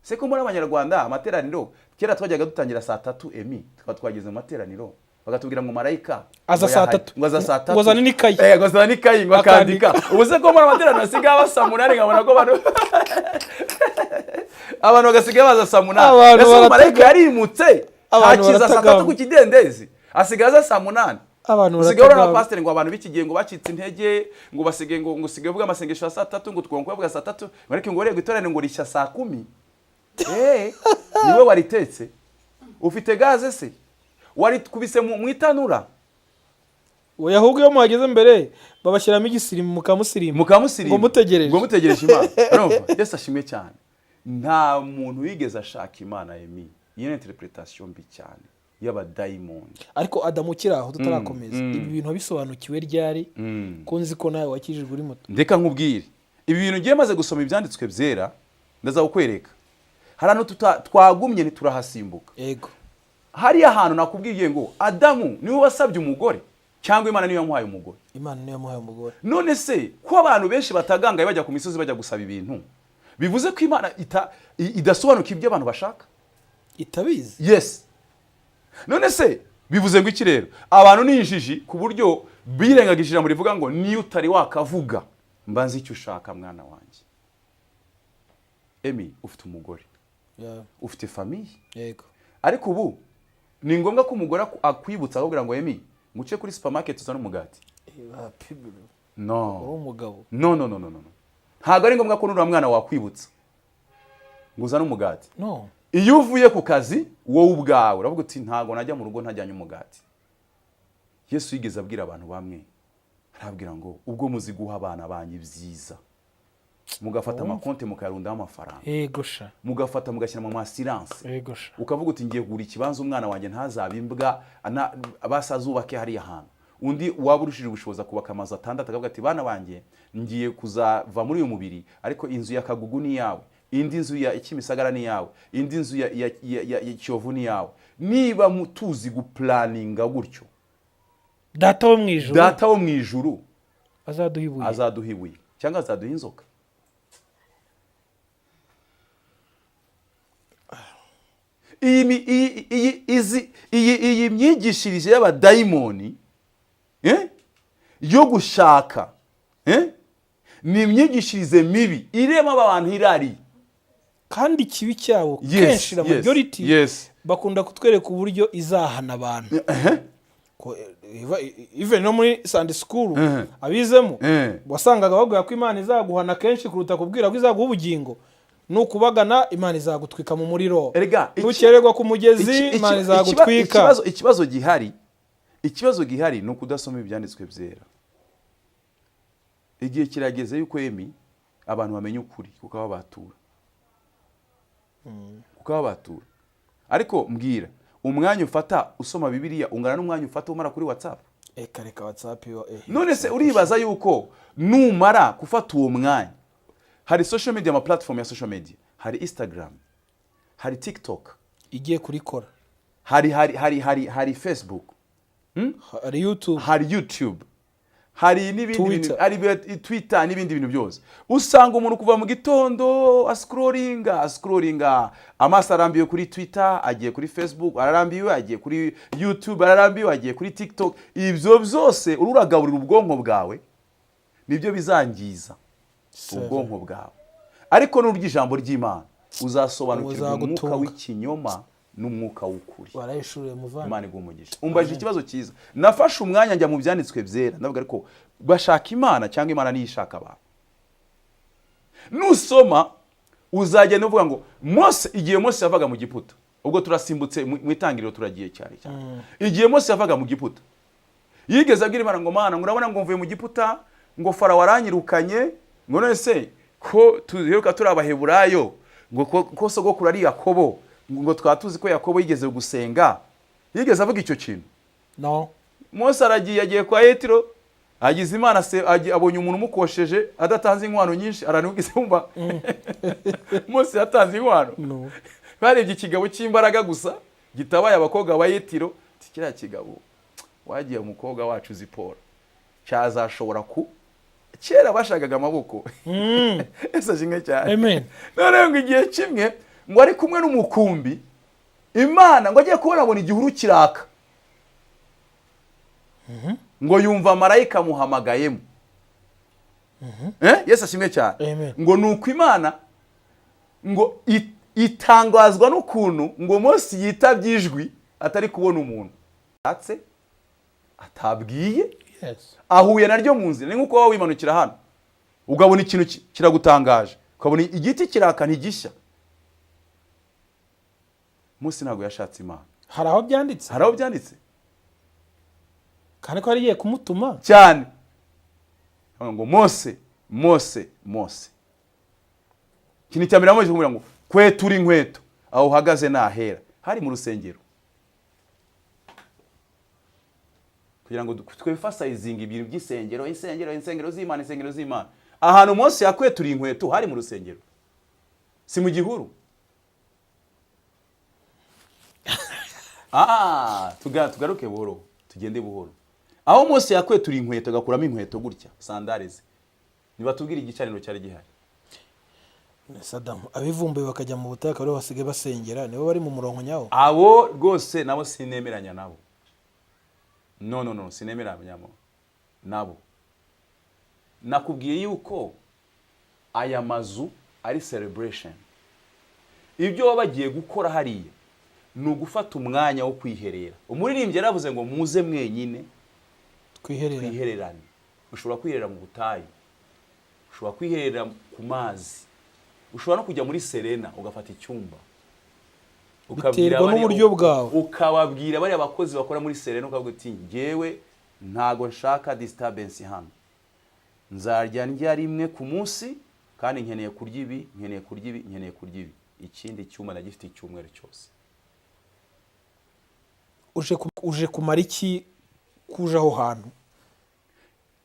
se? Ko muri Abanyarwanda amateraniro kera twajyaga dutangira saa 3, emi tukaba twageze mu materaniro, bakatubwira ngo marayika Aza ngo saa 3. Ngo aza saa 3. Ngo azane n'ikayi. Eh, ngo azane n'ikayi ngo akandika. Ubu se ko muri amateraniro asigaye aba saa 8, nkabona ko abantu bagasigaye baza saa 8? Abantu Ese baratega- marayika yarimutse? Abantu Akiza saa 3 baratagamba. ku kidendezi, asigaye aza saa 8. Abantu Usigaye urabona baratagamba. pasiteri ngo abantu b'iki gihe ngo bacitse intege, ngo basigaye ngo usigaye uvuga amasengesho ya saa 3, ngo tugomba kuyavuga saa 3, ngo ariko ngo urebe iteraniro ngo rishya saa 10. Eh, niwe waritetse? Ufite gaze se warikubise mu itanura? Oya, ahubwo iyo muhageze mbere babashyiramo igisirimu mukamusirimba. Mukamusirimba. Ngo mutegereje. Ngo mutegereje Imana. Urumva, Yesu ashimwe cyane. Nta muntu wigeze ashaka Imana, emi. Iyo ni interpretation mbi cyane y'abadayimoni. Ariko Adamu, ukiri aho tutarakomeza, ibi bintu wabisobanukiwe ryari, ko nzi ko nawe wakijijwe uri muto? Ndeka nkubwire, ibi bintu ngiye maze gusoma ibyanditswe byera, ndaza kukwereka hari ahantu twagumye ntiturahasimbuka. Hariya hantu nakubwiye ngo Adamu niwe wasabye umugore cyangwa Imana niyo yamuhaye umugore? Imana niyo yamuhaye umugore. None se ko abantu benshi batagangaye bajya ku misozi bajya gusaba ibintu, bivuze ko Imana idasobanuka ibyo abantu bashaka? Itabizi. Yes. None se bivuze ngo iki rero? Abantu ni injiji ku buryo birengagije ijambo rivuga ngo niyo utari wakavuga mbanze icyo ushaka, mwana wanjye. Emi, ufite umugore, ufite famille. Ariko ubu ni ngombwa ko umugore akwibutsa akakubwira ngo: "Emi, nguce kuri supermarket uzane umugati"? No. Uri umugabo. No, no, no, no, no, ntabwo ari ngombwa ko nuriya mwana wakwibutsa ngo uzane umugati. No. Iyo uvuye ku kazi, wowe ubwawe uravuga uti: "Ntabwo najya mu rugo ntajyanye umugati." Yesu yigeze abwira abantu bamwe, arababwira ngo: "Ubwo muzi guha abana banyu ibyiza, mugafata amakonti mukayarundaho amafaranga, Yego sha. mugafata mugashyira mu ma assurance, Yego sha. ukavuga uti: 'Ngiye kugura ikibanza, umwana wanjye ntazabe imbwa, basi azubake hariya hantu.' Undi waba urushije ubushobozi akubaka amazu atandatu, akavuga ati: 'Bana banjye, ngiye kuzava muri uyu mubiri, ariko inzu ya Kagugu ni iyawe, indi nzu ya Kimisagara ni iyawe, indi nzu ya Kiyovu ni iyawe.' Niba tuzi guplanninga gutyo, Data wo mu ijuru Data wo mu ijuru azaduha ibuye? Azaduha ibuye cyangwa azaduha inzoka? Iyi mi- iyi iyi izi iyi iyi myigishirize y'abadayimoni yo gushaka, ni imyigishirize mibi irema abantu irari. Kandi ikibi cyabo, kenshi la majority bakunda kutwereka uburyo izahana abantu. Ko, even no muri Sunday school abizemo, wasangaga babwira ko Imana izaguhana kenshi kuruta kubwira ko izaguha ubugingo. Nukubagana, Imana izagutwika mu muriro. Erega, Nukererwa ku mugezi, Imana izagutwika. Ikibazo gihari ni ukudasoma ibyanditswe byera. Igihe kirageze yuko, emi, abantu bamenya ukuri kukababatura. Ariko mbwira, umwanya ufata usoma Bibiliya ungana n'umwanya ufata umara kuri WhatsApp? Reka reka, WhatsApp yo. None se uribaza yuko numara gufata uwo mwanya, hari social media, ama platform ya social media, hari Instagram, hari TikTok, Igiye kurikora. hari Facebook, Hari YouTube. Hari YouTube, Hari n'ibindi bintu. Twitter. Hari Twitter n'ibindi bintu byose. Usanga umuntu kuva mu gitondo ascrollinga, ascrollinga, amaso arambiwe kuri Twitter, agiye kuri Facebook, ararambiwe, agiye kuri YouTube, ararambiwe, agiye kuri TikTok. Ibyo byose uragaburira ubwonko bwawe, nibyo bizangiza ubwonko bwawe. Ariko nurya ijambo ry'Imana, uzasobanukirwa umwuka Uzagutunga. w'ikinyoma n'umwuka w'ukuri. Warayishuriye, muvandi. Imana iguha umugisha. Umbajije ikibazo cyiza. Nafashe umwanya njya mu byanditswe byera, ndavuga: ariko bashaka Imana cyangwa Imana niyo ishaka abantu? Nusoma uzagenda uvuga ngo Mose, igihe Mose yavaga mu Giputa, ubwo turasimbutse mu itangiriro, turagiye cyane cyane. Igihe Mose yavaga mu Giputa, yigeze abwira Imana ngo: "Mana," ngo, "urabona," ngo, "mvuye mu Giputa," ngo, "Farawo aranyirukanye," ngo, "none se ko tuheruka turi Abaheburayo," ngo, ko sogokuru ari Yakobo," ngo, "twaba tuzi ko Yakobo yigeze gusenga." Yigeze avuga icyo kintu? No. Mose aragiye, agiye kwa Yetiro, agize Imana se abonye umuntu umukosheje adatanze inkwano nyinshi. Aranubwize, wumva Mose yatanze inkwano? No. Barebye ikigabo cy'imbaraga gusa gitabaye abakobwa ba Yetiro, ati: "Kiriya kigabo wagiye umukobwa wacu Zipora cyazashobora ku." Kera bashakaga amaboko. Ese kimwe cyane. Amen. Noneho ngo igihe kimwe ngo ari kumwe n'umukumbi, Imana ngo agiye kubona, abona igihuru kiraka, ngo yumva marayika amuhamagayemo. Yesu ashimwe cyane. Amen. Ngo ni uko Imana ngo itangazwa n'ukuntu ngo Mose yitabye ijwi atari kubona umuntu atse atabwiye, ahuye naryo mu nzira. Ni nk'uko waba wimanukira hano ukabona ikintu kiragutangaje, ukabona igiti kiraka ntigishya. Mose ntabwo yashatse Imana. Hari aho byanditse? Hari aho byanditse. Kandi ko yari igiye kumutuma. Cyane. Ngo: "Mose, Mose, Mose." Ikintu cya mbere yamubajije kumubwira ngo: "Kwetura inkweto, aho uhagaze nahera." Hari mu rusengero. Kugira ngo twemphasizinge ibintu by'isengero, insengero, insengero z'Imana, insengero z'Imana. Ahantu Mose yakweturiye inkweto hari mu rusengero, si mu gihuru. Tugaruke buhoro, tugende buhoro. Aho Mose yakweturiye inkweto, agakuramo inkweto gutya, sandales ze, nibatubwire igicaniro cyari gihari. Sadamu, abivumbuye bakajya mu butayu akaba ariho basigaye basengera, nibo bari mu murongo nyawo? Abo rwose nabo sinemeranya nabo. No, no, no, sinemeranya nabo. Nakubwiye yuko aya mazu ari celebration. Ibyo baba bagiye gukora hariya ni ugufata umwanya wo kwiherera. Umuririmbyi yaravuze ngo: "Muze mwenyine twiherera." Twihererane. Ushobora kwiherera mu butayu, ushobora kwiherera ku mazi, ushobora no kujya muri Serena ugafata icyumba. Ukabwira Biterwa n'uburyo bwawe. Ukababwira bariya bakozi bakora muri Serena, ukavuga uti: "Njyewe ntago nshaka disturbance hano, nzarya ndya rimwe ku munsi, kandi nkeneye kurya ibi, nkeneye kurya ibi, nkeneye kurya ibi. Ikindi cyumba ndagifite icyumweru cyose." Uje kumara iki kuje aho hantu?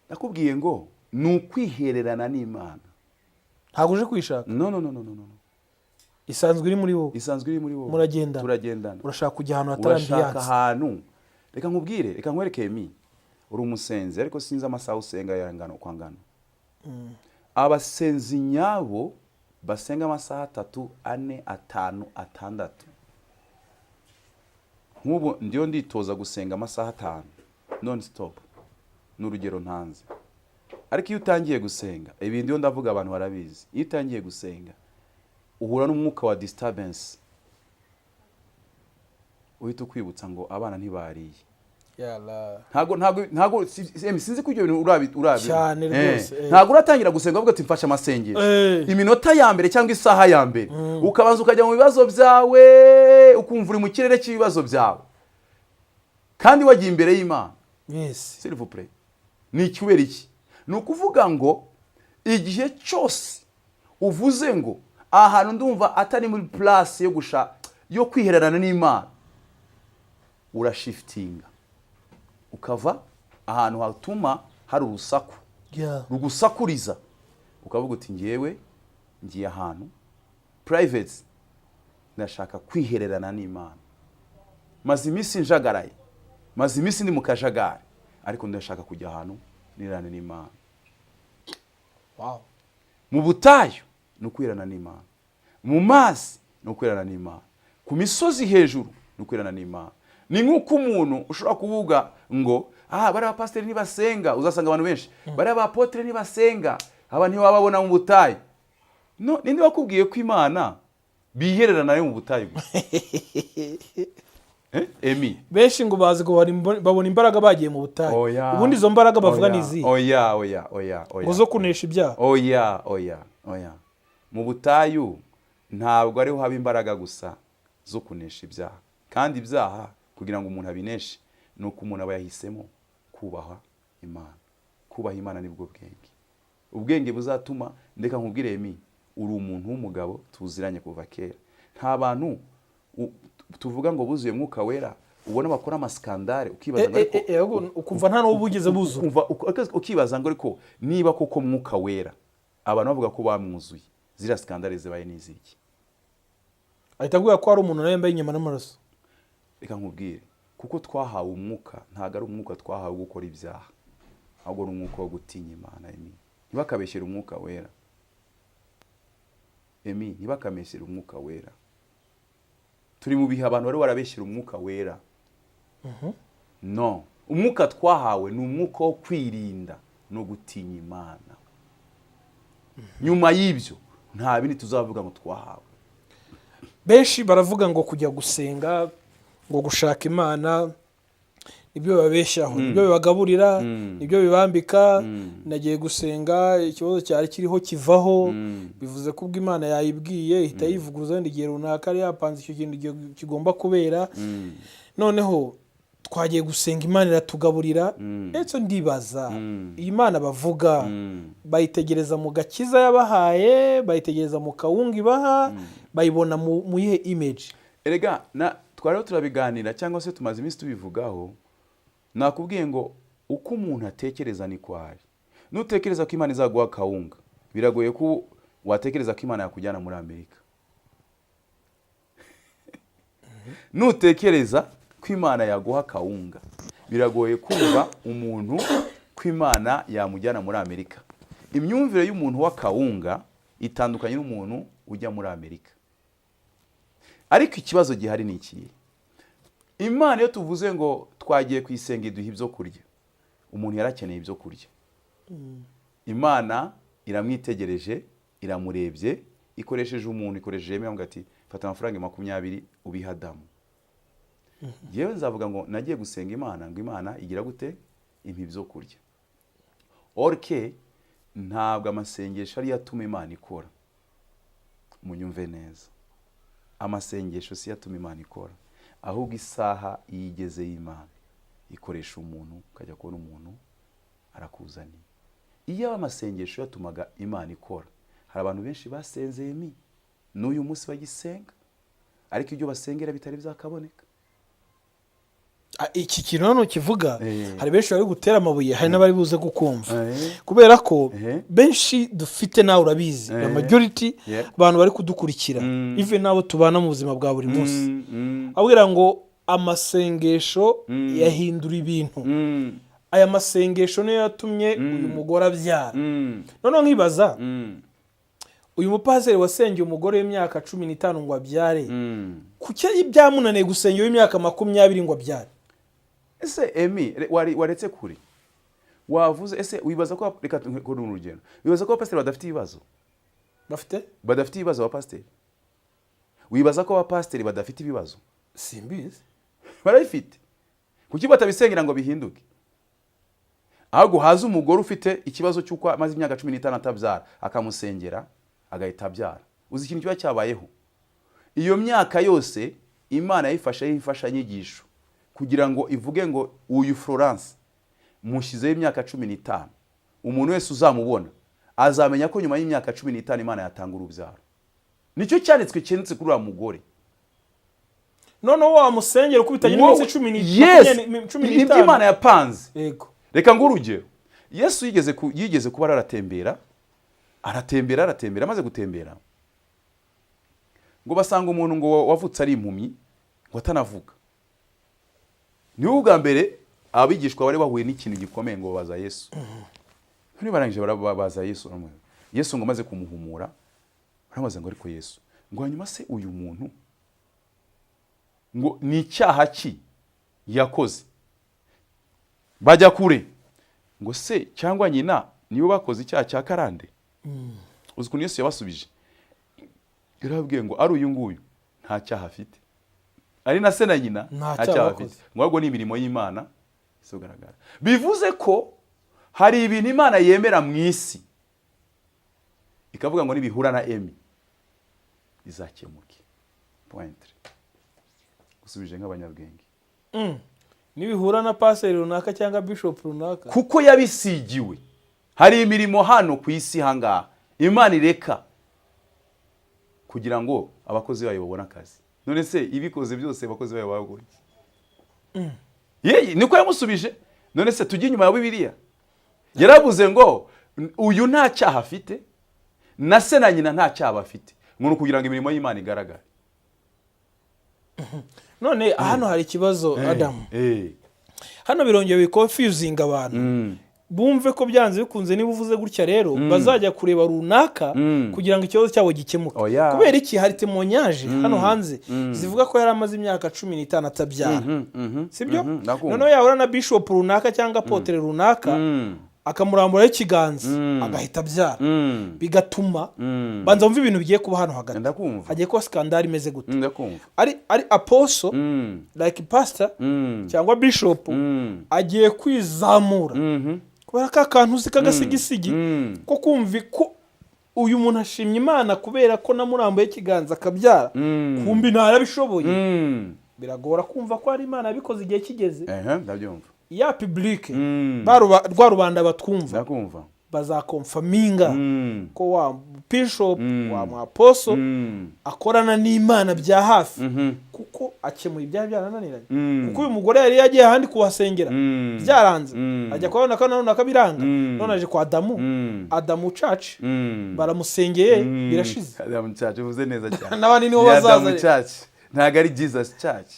Nakubwiye ngo ni ukwihererana n'Imana. Ntabwo uje kwishaka? No, no, no, no, no, no. Isanzwe iri muri wowe. Isanzwe iri muri wowe. Muragendana. Turagendana. Urashaka kujya ahantu hatari Urashaka ambiance. ahantu. Reka nkubwire, reka nkwereke. Mi uri umusenzi, ariko sinzi amasaha usenga yangana uko angana. Abasenzi nyabo basenga amasaha 3, 4, 5, 6. Nk'ubu ndiyo nditoza gusenga amasaha 5 non stop, ni urugero ntanze. Ariko iyo utangiye gusenga, ibi ndiyo ndavuga abantu barabizi, iyo utangiye gusenga uhura n'umwuka wa disturbance uhita ukwibutsa ngo abana ntibariye. Yala. Ntago sinzi ko ibyo bintu urabi Cyane rwose, eh. Ntago uratangira gusenga uvuga ati: "Mfashe amasengesho." Iminota ya mbere cyangwa isaha ya mbere ukabanza ukajya mu bibazo byawe, ukumva uri mu kirere cy'ibibazo byawe kandi wagiye imbere y'Imana. S'il vous plaît, ni ikibera iki? Ni ukuvuga ngo igihe cyose uvuze ngo aha hantu ndumva atari muri place yo gusha yo kwihererana n'Imana, urashiftinga ukava ahantu hatuma hari urusaku rugusakuriza, ukavuga uti: "Ngewe ngiye ahantu private, ndashaka kwihererana n'Imana. Maze iminsi njagaraye, maze iminsi ndi mu kajagari, ariko ndashaka kujya ahantu Nirane n'Imana. Mu butayu ni ukwirana n'Imana, mu mazi ni ukwirana n'Imana, ku misozi hejuru ni ukwirana n'Imana. Ni nk'uko umuntu ushobora kuvuga ngo bariya bapasiteri ntibasenga, uzasanga abantu benshi, bariya ba apôtre ntibasenga, aba ntiwababona mu butayu. No, ninde wakubwiye ko Imana biherera nayo mu butayu gusa? Emi? Benshi ngo bazi ngo babona imbaraga bagiye mu butayu. Oya. Ubundi izo mbaraga bavuga Oya, ni izihe? Oya, oya, oya, oya. Ngo zo kunesha ibyaha? Oya, oya, oya. Mu butayu ntabwo ariho haba imbaraga gusa zo kunesha ibyaha. Kandi ibyaha, kugira ngo umuntu abineshe, ni uko umuntu aba yahisemo kubaha Imana. Kubaha Imana nibwo bwenge, ubwenge buzatuma. Ndeka nkubwire Emi, uri umuntu w'umugabo, tuziranye kuva kera. Nta bantu tuvuga ngo buzuye Mwuka Wera ubona bakora ama scandale, ukibaza ngo ariko Ahubwo ukumva nta n'uwo bugeze buzura. Ukibaza ngo ariko niba koko Mwuka Wera abantu bavuga ko bamwuzuye, ziriya scandale zibaye n'iziki? Ahita avuga ko hari umuntu nawe yambaye inyama n'amaraso. Reka nkubwire, kuko twahawe umwuka, ntabwo ari umwuka twahawe gukora ibyaha, ahubwo ni umwuka wo gutinya Imana. Emi, ntibakabeshyere Umwuka Wera. Emi, ntibakabeshyere Umwuka Wera. Turi mu bihe abantu bari barabeshyera Umwuka Wera. No, umwuka twahawe ni umwuka wo kwirinda no gutinya Imana. Nyuma y'ibyo nta bindi tuzavuga ngo twahawe. Benshi baravuga ngo kujya gusenga, ngo gushaka Imana nibyo bibabeshaho, nibyo bibagaburira, nibyo bibambika. Nagiye gusenga, ikibazo cyari kiriho kivaho. Bivuze ko ubwo Imana yayibwiye, ihita yivuguruza wenda igihe runaka yari yapanze icyo kintu igihe kigomba kubera. Noneho twagiye gusenga, Imana iratugaburira. Ndetse ndibaza, iyi Mana bavuga bayitegereza mu gakiza yabahaye, bayitegereza mu kawunga ibaha, bayibona mu yihe image? Erega na twariho turabiganira, cyangwa se tumaze iminsi tubivugaho. Nakubwiye ngo uko umuntu atekereza niko ari. Nutekereza ko Imana izaguha kawunga, biragoye ko watekereza ko Imana yakujyana muri Amerika. Nutekereza ko Imana yaguha kawunga, biragoye kumva umuntu ko Imana yamujyana muri Amerika. Imyumvire y'umuntu wa kawunga itandukanye n'umuntu ujya muri Amerika. Ariko ikibazo gihari ni ikihe? Imana, iyo tuvuze ngo twagiye kuyisenga iduha ibyo kurya, umuntu yarakeneye ibyo kurya, Imana iramwitegereje, iramurebye, ikoresheje umuntu, ikoresheje yemwe, ati: "Fata amafaranga 20 ubihe Adamu." Yewe, nzavuga ngo nagiye gusenga Imana, ngo Imana igira gute? Impa ibyo kurya. Orke ntabwo amasengesho ariyo atuma Imana ikora. Munyumve neza, amasengesho si yo atuma Imana ikora, ahubwo isaha iyo igeze y'Imana ikoresha umuntu, ukajya kubona umuntu arakuzaniye. Iyo amasengesho yatumaga Imana ikora, hari abantu benshi basenzeye mi n'uyu munsi bagisenga, ariko ibyo basengera bitari byakaboneka. Iki kintu hano kivuga, hari benshi bari gutera amabuye, hari n'abari buze kukumva, kubera ko benshi dufite, nawe urabizi, the majority, abantu bari kudukurikira, even n'abo tubana mu buzima bwa buri munsi, abwira ngo amasengesho yahindura ibintu, aya masengesho niyo yatumye uyu mugore abyara. Noneho nkibaza, uyu mupasiteri wasengeye umugore w'imyaka 15 ngo abyare, kuki byamunaniye gusengera w'imyaka 20 ngo abyare? Ese Emi, waretse kure wavuze, ese wibaza ko, reka tukore urugero, wibaza ko abapasiteri badafite ibibazo? Bafite. Badafite ibibazo abapasiteri? Wibaza ko abapasiteri badafite ibibazo? Simbizi. Barabifite. Kuki batabisengera ngo bihinduke? Ahubwo haza umugore ufite ikibazo cy'uko amaze imyaka 15 atabyara, akamusengera agahita abyara. Uzi ikintu kiba cyabayeho? Iyo myaka yose Imana yayifashe y'imfashanyigisho kugira ngo ivuge ngo uyu Florence mushyizeho imyaka 15, umuntu wese uzamubona azamenya ko nyuma y'imyaka 15 Imana yatanga urubyaro. Nicyo cyanditswe cyanditse kuri uriya mugore. Noneho wamusengera ukubitanye n'iminsi cumi Yes. cumi Nibyo. n'itanu. Imana yapanze. Reka nguhe urugero. Yesu yigeze kuba aratembera, aratembera, aratembera. Amaze gutembera, ngo basanga umuntu ngo wavutse ari impumyi, ngo atanavuga. Niwe ubwa mbere Abigishwa bari bahuye n'ikintu gikomeye, ngo babaza Yesu. None barangije barabaza Yesu, baramubwira. Yesu ngo amaze kumuhumura, baramubaza ngo: "Ariko Yesu," ngo, "hanyuma se uyu muntu ngo ni icyaha ki yakoze?" Bajya kure ngo se cyangwa nyina nibo bakoze icyaha cya karande. Uzi ukuntu Yesu yabasubije? Yarababwiye ngo ari uyu nguyu nta cyaha afite, ari na se na nyina nta nta cyaha cyaha bakoze. afite, ngo ahubwo ni imirimo y'Imana izogaragara. Bivuze ko hari ibintu Imana yemera mu isi, ikavuga ngo nibihura na emi izakemuke. Point. Gusubije nk'abanyabwenge. Nibihura na paseri runaka cyangwa bishop runaka. Kuko yabisigiwe. Hari imirimo hano ku isi hangaha Imana ireka kugira ngo abakozi bayo babone akazi. None se ibikoze byose, abakozi bayo babonye iki? Ye, niko yamusubije. None se tujye inyuma ya Bibiliya, yaravuze ngo uyu nta cyaha afite, na se na nyina nta cyaha bafite, ngo ni ukugira ngo imirimo y'Imana igaragare. None hano hari ikibazo, Adamu. Hano birongeye biconfusinga abantu, bumve ko byanze bikunze niba uvuze gutya rero bazajya kureba runaka kugira ngo ikibazo cyabo gikemuke. Oya. Kubera iki? Hari témoignage hano hanze zivuga ko yari amaze imyaka 15 atabyara, sibyo? Ndakumva. Noneho yahura na bishop runaka cyangwa apôtre runaka, akamuramburaho ikiganza, agahita abyara, bigatuma banza wumve ibintu bigiye kuba hano hagati. Ndakumva. Hagiye kuba scandale imeze gute? Ndakumva. Ari apostle, like pastor cyangwa bishop, agiye kwizamura kubera ka kantu uzi k'agasigisigi ko kumva ko uyu muntu ashimye Imana kubera ko namurambuye ikiganza akabyara, kumbi ntarabishoboye. Biragora kumva ko hari Imana yabikoze igihe kigeze. Ehe, ndabyumva. Ya public, rwa rubanda batwumva, Ndakumva. bazaconfirminga ko wa bishop, wa mwapostle akorana n'Imana bya hafi, kuko akemuye ibyari byarananiranye, kuko uyu mugore yari yagiye ahandi kuhasengera, byaranze, ajya kwa runaka na runaka biranga, none aje kwa Adamu, Adamu Church, baramusengeye, birashize. Adamu Church, uvuze neza cyane. N'abandi nibo Ni bazaza Adamu rero. Church, ntabwo ari Jesus Church.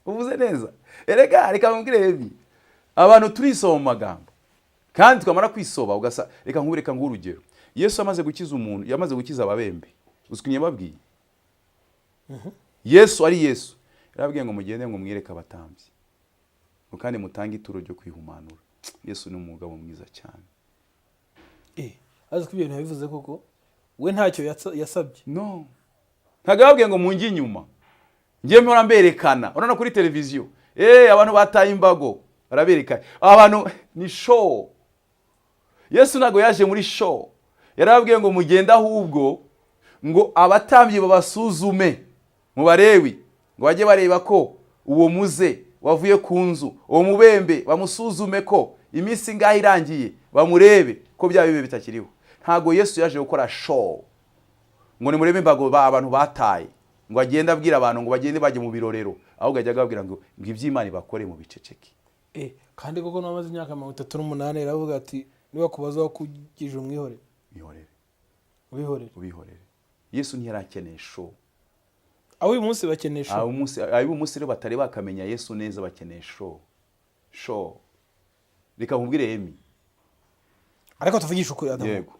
Uvuze neza. Erega reka nkubwire hebi, abantu turisoma mu magambo, kandi twamara kwisoba ugasa. Reka nguhe urugero. Yesu amaze gukiza umuntu, yamaze gukiza ababembe, uzi ukuntu yababwiye? Yesu ari Yesu, yarababwiye ngo: "Mugende ngo mwireke abatambyi, ngo kandi mutange ituro ryo kwihumanura." Yesu ni umugabo mwiza cyane. Azi ko ibyo bintu yabivuze koko we ntacyo yasabye. No, ntabwo yababwiye ngo munjye inyuma, ngiye mpora mberekana. Urabona kuri televiziyo, abantu bataye imbago baraberekana, abantu ni show. Yesu ntabwo yaje muri show. Yarababwiye ngo mugende ahubwo ngo abatambyi babasuzume mu Barewi, ngo bajye bareba ko uwo muze wavuye ku nzu, uwo mubembe bamusuzume ko iminsi ingahe irangiye, bamurebe ko bya bibe bitakiriho. Ntabwo Yesu yaje gukora show ngo nimurebe imbago abantu bataye, ngo agende abwira abantu ngo bagende bajye mu birorero, ahubwo ajya ababwira ngo iby'Imana ibakore mu biceceke. Kandi koko n'amaze imyaka 38 yaravuga ati: "Niba kubaza wakugije umwihorere." Bihorere. Ubihorere. Ubihorere. Yesu ntiyari show. Aho uyu munsi bakeneye show. Abo umunsi rero batari bakamenya Yesu neza bakeneye show, show. Reka nkubwire, Emi. Ariko tuvugishe ukuri, Adamu. Yego.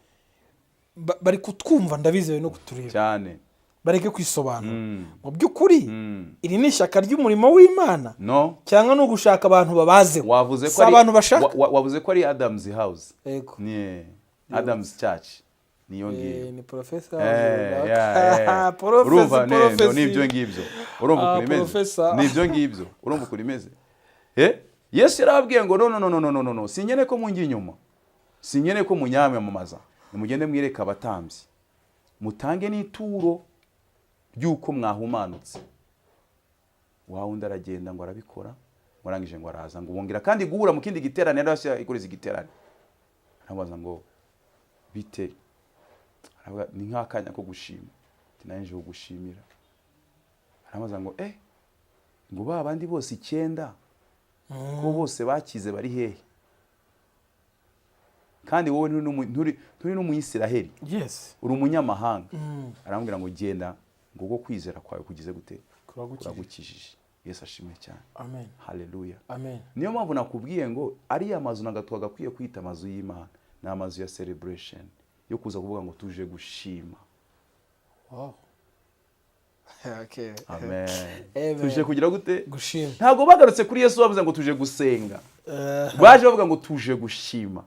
Bari kutwumva, ndabizeye, no kutureba. Cyane. Bareke kwisobanura. Mu by'ukuri, iri ni ishyaka ry'umurimo w'Imana No. cyangwa ni ugushaka abantu babazeho? Wavuze ko Si abantu bashaka. Wavuze ko ari Adam's House. Yego. Ni Adam's Church, niyo ngiyo. Ni professor runaka. Yeah. Prophecy, Urumva prophecy. ni ibyo ngibyo. Urumva ukuntu imeze? Professor. Ni ibyo ngibyo. Urumva ukuntu imeze? Yesu yarababwiye ngo: "No, no, no, no, no, no, no, sinkene ko munjya inyuma, sinkene ko munyamamaza. Nimugende mwireke abatambyi, mutange n'ituro ry'uko mwahumanutse." Wa wundi aragenda ngo arabikora, ngo arangije ngo araza, ngo bongera kandi guhura mu kindi giterane, yari ikoreza igiterane, aramubaza ngo: "Bite?" Aravuga: "Ni nk'akanya ko gushima." Ati: "Nanjye nje kugushimira." Aramubaza ngo: "Ngo ba bandi bose icyenda ko bose bakize bari hehe? Kandi wowe nturi n'Umuyisiraheli, uri umunyamahanga." Aramubwira ngo: "Genda," ngo ubwo kwizera kwawe kugize gute? Kuragukijije. Kuragukijije. Yesu ashimwe cyane. Amen. Haleluya. Amen. Niyo mpamvu nakubwiye ngo ariya mazu ntabwo twagakwiye kwita amazu y'Imana, ni amazu ya celebration, yo kuza kuvuga ngo tuje gushima. Wow, okay. Amen. Amen. Tuje kugira gute? Gushima. Ntabwo bagarutse kuri Yesu bavuze ngo tuje gusenga. Baje bavuga ngo tuje gushima.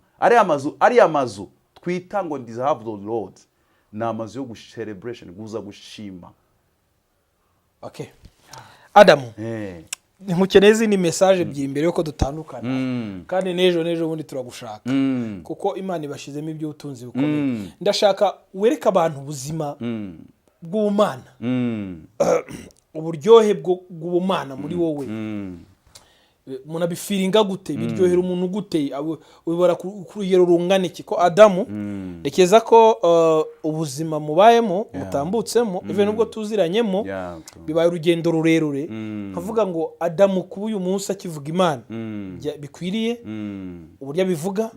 Ariya mazu twita ngo the house of the Lord ni amazu yo celebration, kuza gushima. Okay, Adamu, nkukeneye izindi message ebyiri mbere yuko dutandukana, kandi n'ejo n'ejo bundi turagushaka, kuko Imana ibashyizemo iby'ubutunzi bukomeye. Ndashaka wereke abantu ubuzima bw'ubumana, uburyohe bw'ubumana muri wowe. Umuntu abifeelinga gute? Biryohera umuntu gute? Ubibara ku rugero rungana iki? Ko Adamu, ntekereza ko ubuzima mubayemo, mutambutsemo, even nubwo tuziranyemo, bibaye urugendo rurerure. Nkavuga ngo Adamu kuba uyu munsi akivuga Imana bikwiriye, uburyo abivuga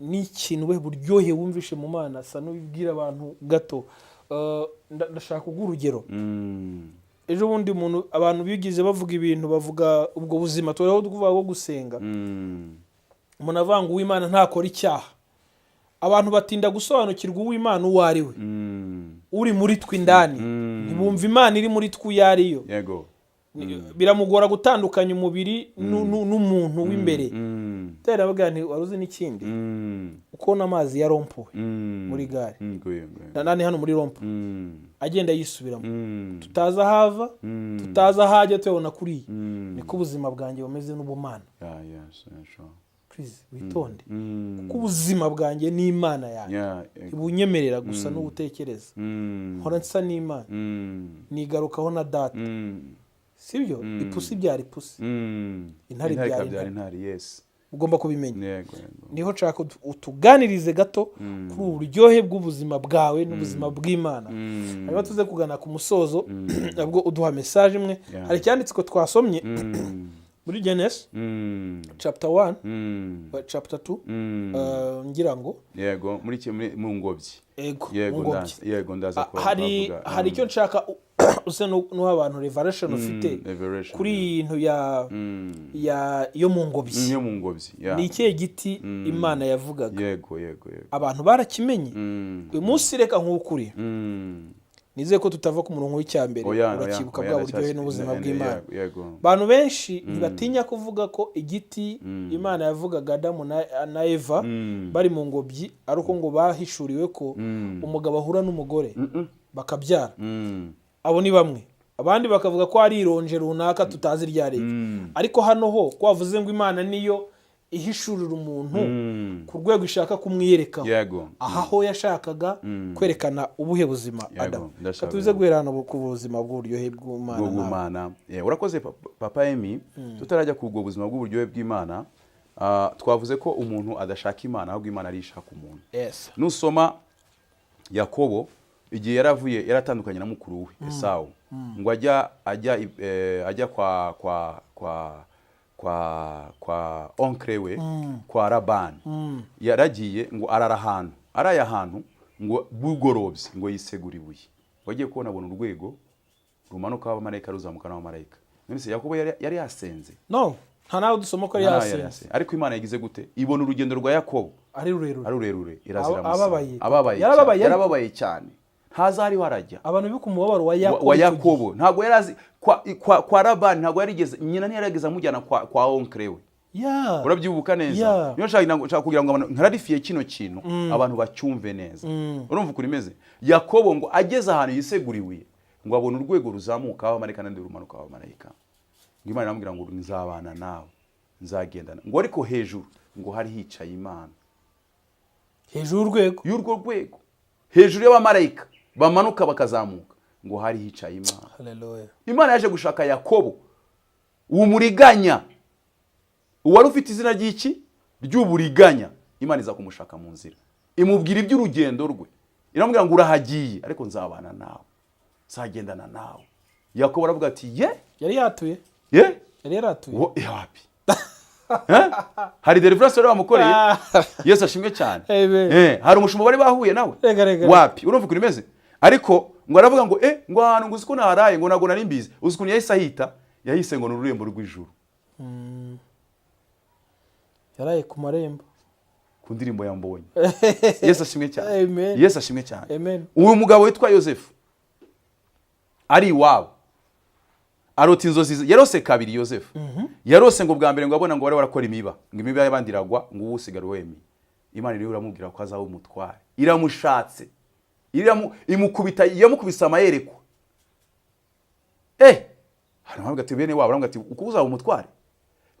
n'ikintu we buryohe wumvishe mu Mana, asa n'ubibwira abantu gato. Ndashaka kuguha urugero. Ejo bundi umuntu, abantu bigize bavuga ibintu, bavuga ubwo buzima turiho tuvuga bwo gusenga. Umuntu avuga ngo Uwimana ntakora icyaha. Abantu batinda gusobanukirwa Uwimana uwo ari we, uri muri twe indani. Ntibumva Imana iri muri twe iyo ari yo. Biramugora gutandukanya umubiri n'umuntu w'imbere. Tera bavuga nti: "Wari uzi n'ikindi?" Ukubona amazi ya rond-point muri gare, Nguyu, nguyu. Nani hano muri rond-point, agenda yisubiramo, tutazi aho ava, tutazi aho ajya, tuyabona kuriya. Niko ubuzima bwanjye bumeze n'ubumana. Yeah, sure. Please witonde, kuko ubuzima bwanjye n'Imana yanjye ibunyemerera gusa n'ubutekereza. Nkora nsa n'Imana, nigarukaho na Data. Sibyo? Ipusi ibyara ipusi, intare Intare ibyara ikabyara intare. Intare, yes. Ugomba kubimenya. Yego. Niho nshaka utuganirize gato kuri ubu buryohe bw'ubuzima bwawe n'ubuzima bw'Imana, hanyuma tuze kugana ku musozo, nabwo uduha message imwe. Hari icyanditswe twasomye muri Genesis chapter 1, chapter 2, ngira ngo. Yego, muri mu ngobyi. Ego. Yego. Mu ngobyi. Yego, ndaza kuba Hari bavuga, hari icyo nshaka use n'uha abantu revelation ufite Revelation, kuri iyi ntu ya ya yo mu ngobyi. Yo mu ngobyi, yeah. Ni ikihe giti Imana yavugaga? Yego. Abantu barakimenye. Uyu munsi reka nk'ukuri, nizeye ko tutava ku murongo w'icyambere. Oya, oya, Urakibuka oya, bwa buryohe n'ubuzima bw'Imana. Yego. Abantu benshi ntibatinya kuvuga ko igiti Imana yavugaga Adamu na Eva bari mu ngobyi ari uko ngo bahishuriwe ko umugabo ahura n'umugore bakabyara. Abo ni bamwe. Abandi bakavuga ko ari ironje runaka tutazi iryo ari ryo. Ariko hano ho ko wavuze ngo Imana niyo ihishurira umuntu ku rwego ishaka kumwiyerekaho, aha ho yashakaga kwerekana ubuhe buzima, Adamu? Ndashaka. Reka tuze guhera hano ku buzima bw'uburyohe bw'Imana nawe. Bw'Ubumana. Yeah, urakoze, Papa Emi. Tutarajya ku ubwo buzima bw'uburyohe bw'Imana, twavuze ko umuntu adashaka Imana, ahubwo Imana ariyo ishaka umuntu. Nusoma Yakobo, igihe yaravuye, yaratandukanye na mukuru we Esawu, ngo ajya kwa oncle we, kwa Labani. Yaragiye ngo arara ahantu, araye ahantu, ngo bugorobye ngo yisegura ibuye, ngo agiye kubona abona urwego rumanuka w'abamarayika, ruzamuka n'abamarayika. None se Yakobo yari yasenze? No, nta nawe dusoma ko yari Nta, yari yasenze. yasenze. Ariko Imana yagize gute? Ibona urugendo rwa Yakobo ari rurerure, ari rurerure, irazira. Ababaye. Ababaye. Yarababaye Cyane. ariko. Yarababaye cyane, ntazi aho ariho arajya. Abantu bibuka umubabaro wa Yakobo Wa icyo gihe. Yakobo ntabwo yari azi kwa Labani, ntabwo yarigeze, nyina ntiyarigeze amujyana kwa oncle we. Urabyibuka neza? Yeah. Niyo nshaka kugira ngo abantu nkararifiye kino kintu, abantu bacyumve neza. Urumva ukuntu imeze? Yakobo ngo ageze ahantu yiseguriwe, ngo abone urwego ruzamuka abamarayika n'undi rumanuka abamarayika, ngo Imana iramubwira ngo nzabana nawe, nzagendana, ngo ariko hejuru ngo hari hicaye Imana. Hejuru y'urwego. Y'urwo rwego, hejuru y'abamarayika bamanuka bakazamuka, ngo hari hicaye Imana. Haleluya. Imana yaje gushaka Yakobo umuriganya, uwari ufite izina ry'iki? Ry'uburiganya. Imana iza kumushaka mu nzira, imubwira iby'urugendo rwe, iramubwira ngo urahagiye, ariko nzabana nawe, nzagendana nawe. Yakobo aravuga ati ye. Yari yatuye. Ye. Yari yaratuye. Wo wapi? Eh? Hari deliverance bari bamukoreye? Yesu ashimwe cyane. Amen. Hari umushumba bari bahuye nawe? Rega, rega, rega. Wapi. Urumva ukuntu imeze? Ariko ngo aravuga ngo ngo ahantu ngo uzi ko naharaye, ngo ntabwo nari mbizi. Uzi ukuntu yahise ahita? Yahise ngo ni ururembo rw'ijuru. Yaraye ku marembo. Ku ndirimbo ya Mbonye. Yesu ashimwe cyane. Amen. Yesu ashimwe cyane. Amen. Uyu mugabo witwa Yosefu ari iwabo, arota inzozi. Yarose kabiri. Yosefu yarose ngo bwa mbere ngo abona ngo bari barakora imiba, ngo imiba y'abandi iragwa, ngo uwo usigara wemye. Imana rero iramubwira ko azaba umutware. Iramushatse, imukubita, yamukubise amayerekwa. Hano ati bene wabo baramubwira ati: "Uko uzaba umutware?"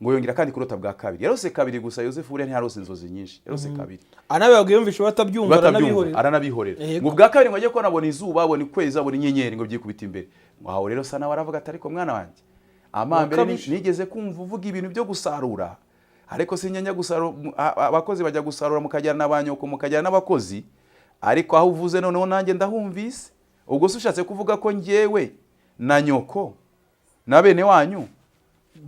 Ngo yongera kandi kurota bwa kabiri. Yarose kabiri gusa Yosefu. Buriya ntiyarose inzozi nyinshi, yarose kabiri. Anabibabwiye, yumvishe batabyumva. Batabyumva. Aranabihorera. Aranabihorera. Yego. Ngo bwa kabiri ngo ajye kubona, abona izuba, abona ukwezi, abona inyenyeri, ngo byikubita imbere. Ngo aho rero sa nawe aravuga ati: "Ariko mwana wanjye, amambere Wakabije. nigeze kumva uvuga ibintu byo gusarura, ariko sinjya gusarura. Abakozi bajya gusarura, mukajyana na ba nyoko, mukajyana n'abakozi. Ariko aho uvuze noneho nanjye ndahumvise. Ubwo se ushatse kuvuga ko njyewe na nyoko na bene wanyu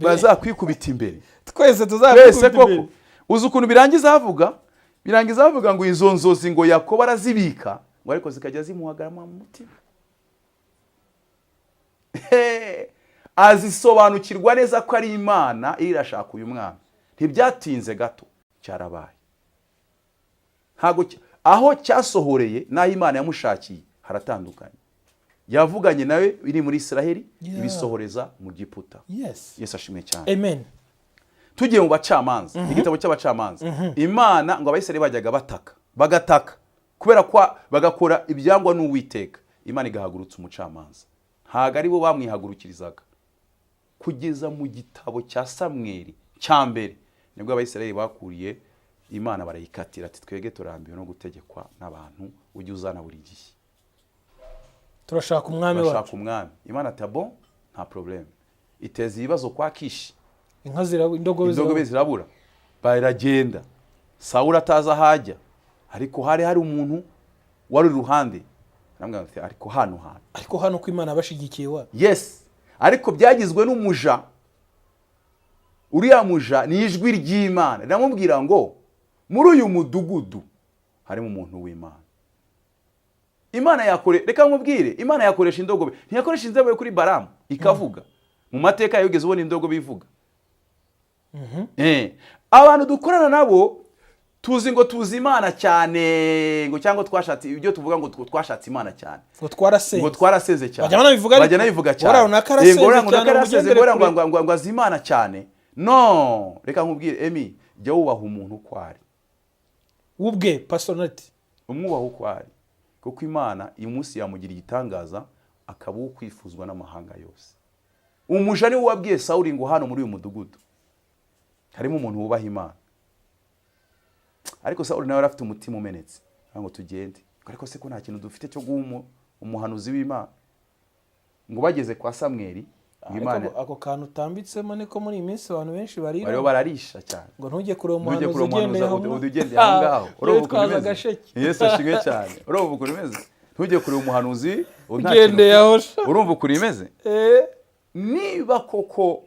bazakwikubita imbere?" Twese Twese. tuzakubita Koko. imbere. Uzi ukuntu birangiza havuga? Birangiza havuga ngo izo nzozi ngo Yakobo arazibika, ngo ariko zikajya zimuhagarama mu mutima. He! Azisobanukirwa neza ko ari Imana iri irashaka uyu mwana. Ntibyatinze gato cyarabaye. Ntabwo aho cyasohoreye n'aho Imana yamushakiye haratandukanye. Yavuganye nawe iri muri Israheli, ibisohoreza mu Giputa. Yesu ashimwe cyane. Amen. Tugiye mu Bacamanza, igitabo cy'Abacamanza, Imana ngo Abayisiraheli bajyaga bataka, bagataka kubera ko bagakora ibyangwa n'Uwiteka, Imana igahagurutsa umucamanza. Ntabwo ari bo bamwihagurukirizaga. Kugeza mu gitabo cya Samweri cya mbere nibwo Abayisiraheli bakuriye Imana, barayikatira ati: "Twebwe turambiwe no gutegekwa n'abantu ujya uzana buri gihe." Turashaka umwami Turashaka wacu. umwami. Imana ati: "Bon, nta problème." Iteza ibibazo kwa Kishi. Inka zirabura, indogobe Indogobe zirabura. zirabura, baragenda. Sawuli atazi aho ajya, ariko hari hari umuntu wari iruhande, aramubwira ati: "Ariko hano hantu." Ariko hano ko Imana yabashigikiye wa. Yes, ariko byagizwe n'umuja. Uriya muja ni ijwi ry'Imana riramubwira ngo muri uyu mudugudu harimo umuntu w'Imana. Imana yakore, reka nkubwire, Imana yakoresha indogobe. Ntiyakoresha indogobe kuri Baramu ikavuga? Mu mateka yawe ugeze ubona indogobe ivuga? Abantu dukorana nabo tuzi ngo tuzi Imana cyane, ngo cyangwa twashatse ibyo tuvuga ngo twashatse Imana cyane. Ngo twarasenze. Ngo twarasenze cyane. Bajya banabivuga ariko. Bajya banabivuga cyane. Ngo runaka arasenze Ngo runaka cyane, arasenze, mugendere ngo kure. ngo azi Imana cyane. No, reka nkubwire Emi, jya wubaha umuntu uko ari. Ubwe personality. Umwubaha uko ari, kuko Imana uyu munsi yamugira igitangaza, akaba uwo kwifuzwa n'amahanga yose. Umuja niwe wabwiye Sawuli ngo hano muri uyu mudugudu harimo umuntu wubaha Imana. Ariko Sawuli nawe yari afite umutima umenetse, aravuga ngo tugende. Ariko se ko nta kintu dufite cyo guha umuhanuzi w'Imana? Ngo bageze kwa Samweli, ngo Ariko Imana ako kantu utambitsemo niko muri iyi minsi abantu benshi barira. Bariho bararisha cyane. Ngo ntujye kureba Ntujye umuhanuzi kureba ugendeye umuhanuzi aho. ugendeye aho ngaho. Urumva ukuntu Witwaza bimeze? agasheke. Yesu ashimwe cyane. Urumva ukuntu bimeze? Ntujye kureba umuhanuzi nta kintu Ugendeye aho sha. Urumva ukuntu bimeze? Niba koko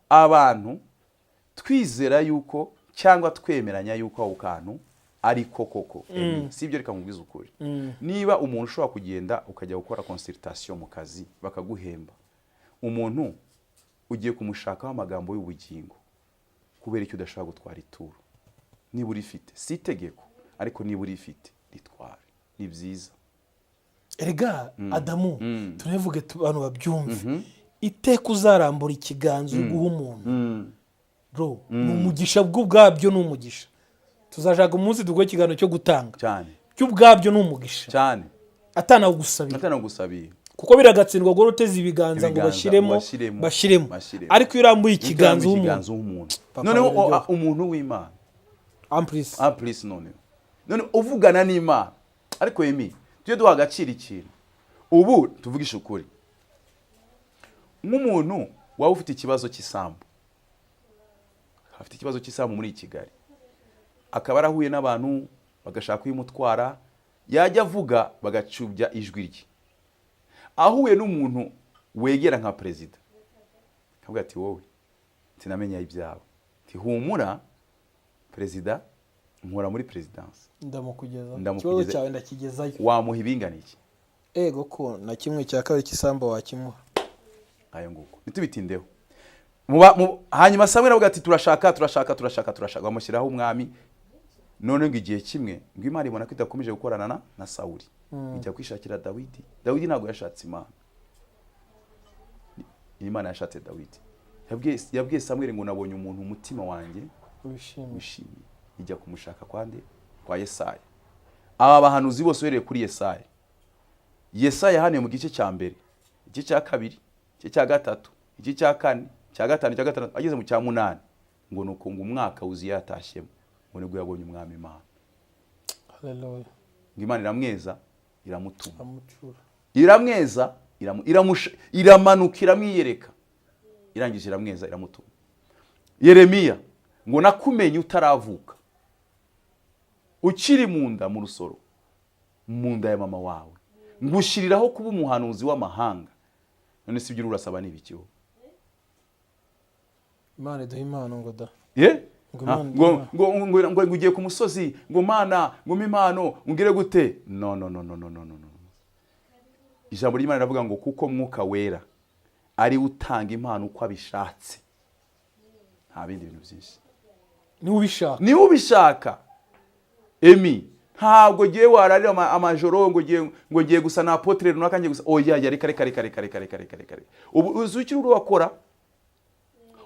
abantu twizera yuko cyangwa twemeranya yuko ako kantu ariko koko, si ibyo, reka nkubwize ukuri. Niba umuntu ushobora kugenda ukajya gukora consultation mu kazi bakaguhemba, umuntu ugiye kumushakaho amagambo y'ubugingo, kubera icyo udashobora gutwara ituro niba urifite? Si itegeko, ariko niba urifite ritware, ni byiza. Erega Adamu, tunavuge abantu babyumve, iteka uzarambura ikiganza uri guha umuntu, bro, ni umugisha bwo ubwabyo, ni umugisha. Tuzashaka umunsi duguhe ikiganiro cyo gutanga. Cyane. Byo ubwabyo ni umugisha. Cyane. Atanawugusabira. Atanagusabiye. Kuko biragatsindwa guhora uteze ibiganza ngo Ibiganza, bashyiremo. bashyiremo, Bashyiremo. Bashyiremo. Ariko iyo urambuye ikiganza w'umuntu, ikiganza w'umuntu, Papa, noneho biraryoha. umuntu w'Imana. Ampurisi. Ampurisi. Noneho uvugana n'Imana. Ariko Emi, tujye duha agaciro ikintu. Ubu tuvugishe ukuri, nk'umuntu waba ufite ikibazo cy'isambu, afite ikibazo cy'isambu muri Kigali, akaba yarahuye n'abantu bagashaka kuyimutwara, yajya avuga bagacubya ijwi rye, ahuye n'umuntu wegera nka perezida akavuga ati: "Wowe sinamenya ibyawe, humura perezida, nkora muri perezidansi." Ndamukugeza. Ndamukugeza. Ikibazo cyawe ndakigezayo. Wamuha ibingana iki? Ego ko na kimwe cya kabiri cy'isambu wakimuha. Ngayo nguko, ntitubitindeho. Hanyuma Samweli aravuga ati: "Turashaka, turashaka, turashaka, turashaka." Bamushyiraho umwami. None ngo igihe kimwe ngo Imana ibona ko idakomeje gukorana na Sawuli, ijya kwishakira Dawidi. Dawidi ntabwo yashatse Imana, Imana yashatse Dawidi. Yabwiye Samweli ngo: "Nabonye umuntu umutima wanjye wishimye." Wishimiye. Ijya kumushaka kwande? Kwa Yesaya. Aba bahanuzi bose uhereye kuri Yesaya, Yesaya yahanuye mu gice cya mbere, igice cya kabiri, igice cya gatatu, igice cya kane, cya gatanu, cya gatandatu, ageze mu cya munani ngo nuko ngo umwaka Uziya yatashyemo ngo nibwo yabonye Umwami Imana. Haleluya. Ngo Imana iramweza, iramutuma. Amucura. Iramweza, iramanuka, iramwiyereka, irangije iramweza, iramutuma. Yeremiya ngo: "Nakumenye utaravuka, ukiri mu nda, mu rusoro, mu nda ya mama wawe, ngushyiriraho kuba umuhanuzi w'amahanga." None si ibyo urasaba ni ibikiho? Imana iduha impano ngo da. Ye? Ngo Ah, Imana ngo iduha. ngo ugiye ku musozi ngo: "Mana, ngo mpe impano, ngire gute?" No, no, no, no, no, no, no, no. Ijambo ry'Imana riravuga ngo kuko Mwuka Wera ari we utanga impano uko abishatse, nta bindi bintu byinshi. Niwe ubishaka. Niwe ubishaka. Emi, ntabwo ngiye wararira amajoro ngo ngiye gusa na apôtre runaka, ngiye gusa. Oya ya, reka, reka, reka, reka, reka, reka, reka, reka, reka. Ubu uzi icyo uri wakora?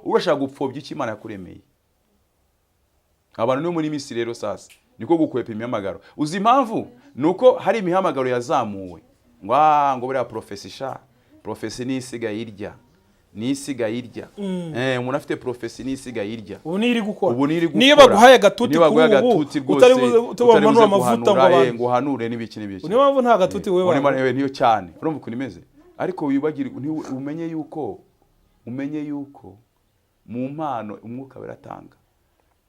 Urashaka gupfobya icyo Imana yakuremeye. Abantu niyo muri misi rero sasa niko gukwepa imihamagaro. Uzi impamvu? Ni uko hari imihamagaro yazamuwe ngo ngo buriya prophétie sha, prophétie niyo isigaye irya, niyo isigaye irya. Umuntu afite prophétie niyo isigaye irya. Ubu niyo iri gukora. Ubu niyo iri gukora. Niyo baguhaye agatuti Niyo baguhaye kuri ubu agatuti rwose, utari buze utari buze umanura amavuta ngo guhanura, abantu ngo uhanure n'ibiki n'ibiki. Niyo mpamvu nta gatuti wowe Urimo wabona. niyo cyane. Urumva ukuntu imeze? Ariko wibagirwe, umenye yuko mu mpano Umwuka Wera atanga